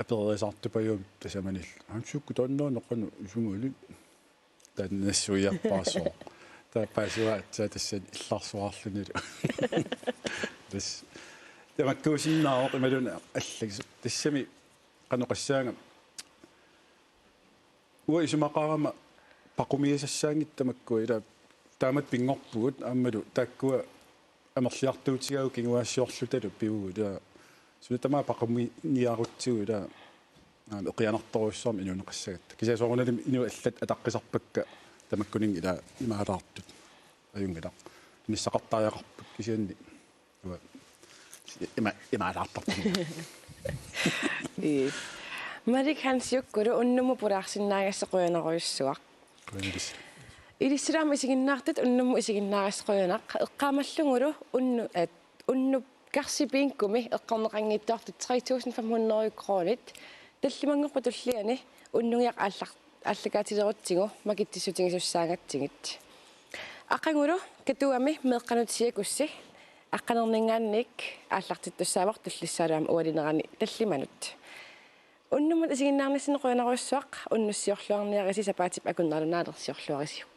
apererisaartupajammata tasamanillu: "Hans Juukku, taannaana qanoq isumali?" Taanna nassuiarpaasoq. Taava paasivaat aatsaat tassani illarsuarlunilu. Tassa tamakkuusinnaavoq imaluunniit allagisut. Tassami qanoq oqassaanga, uanga isumaqarama paqumiasassaanngitsut tamakku ila taamatut pinngorpugut aammalu taakkua amerliartuutigaavut kinguaassiorlutalu pivugut ila suna tamaat paquminiarutsigu ila aamma eqianartorujussuarmik inuuneqassagatta. Kisianni soorunalimi inuit allat ataqqisarpakka tamakkuninnga ila imaalaartut. Ajunngilaq. Inissaqartariaqarput kisianni. Uanga ima, imaalaartarpunga. Ii. Malik Hansiukkulu unnummut pulaarsinnaagassat qujanarujussuaq. Qujanarujussuaq. Ilissi aamma isiginnaartut unnummut isiginnaagassat qujanaq. Eqqaamallugulu unnu-, eh, unnup Karsi Bingumi eqqorneqanngitsoortut tre tusind fem hundrede kronit tallimanngorpat tulliani unnugiaq aallar-, aallakaatilerutsigu makitsissutigisussaagatsigit. Aqagulu Katuami meeqqanut siakussi aqqanerninngaanniit aallartittussaavoq tullissaalu aamma ualinerani tallimanut. Unnummut isiginnaarnissannut qujanarujussuaq, unnussiorluarniarisi sapaatip akunnera naalersiorluarisiuk.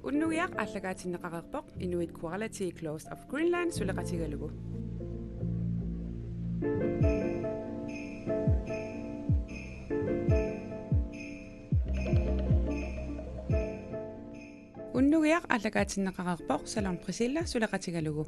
Unnugiaq aallakaatinneqareerpoq Inuit Quality Clothes of Greenland suleqatigalugu. Unnugiaq aallakaatinneqareerpoq Salon Priscilla suleqatigalugu.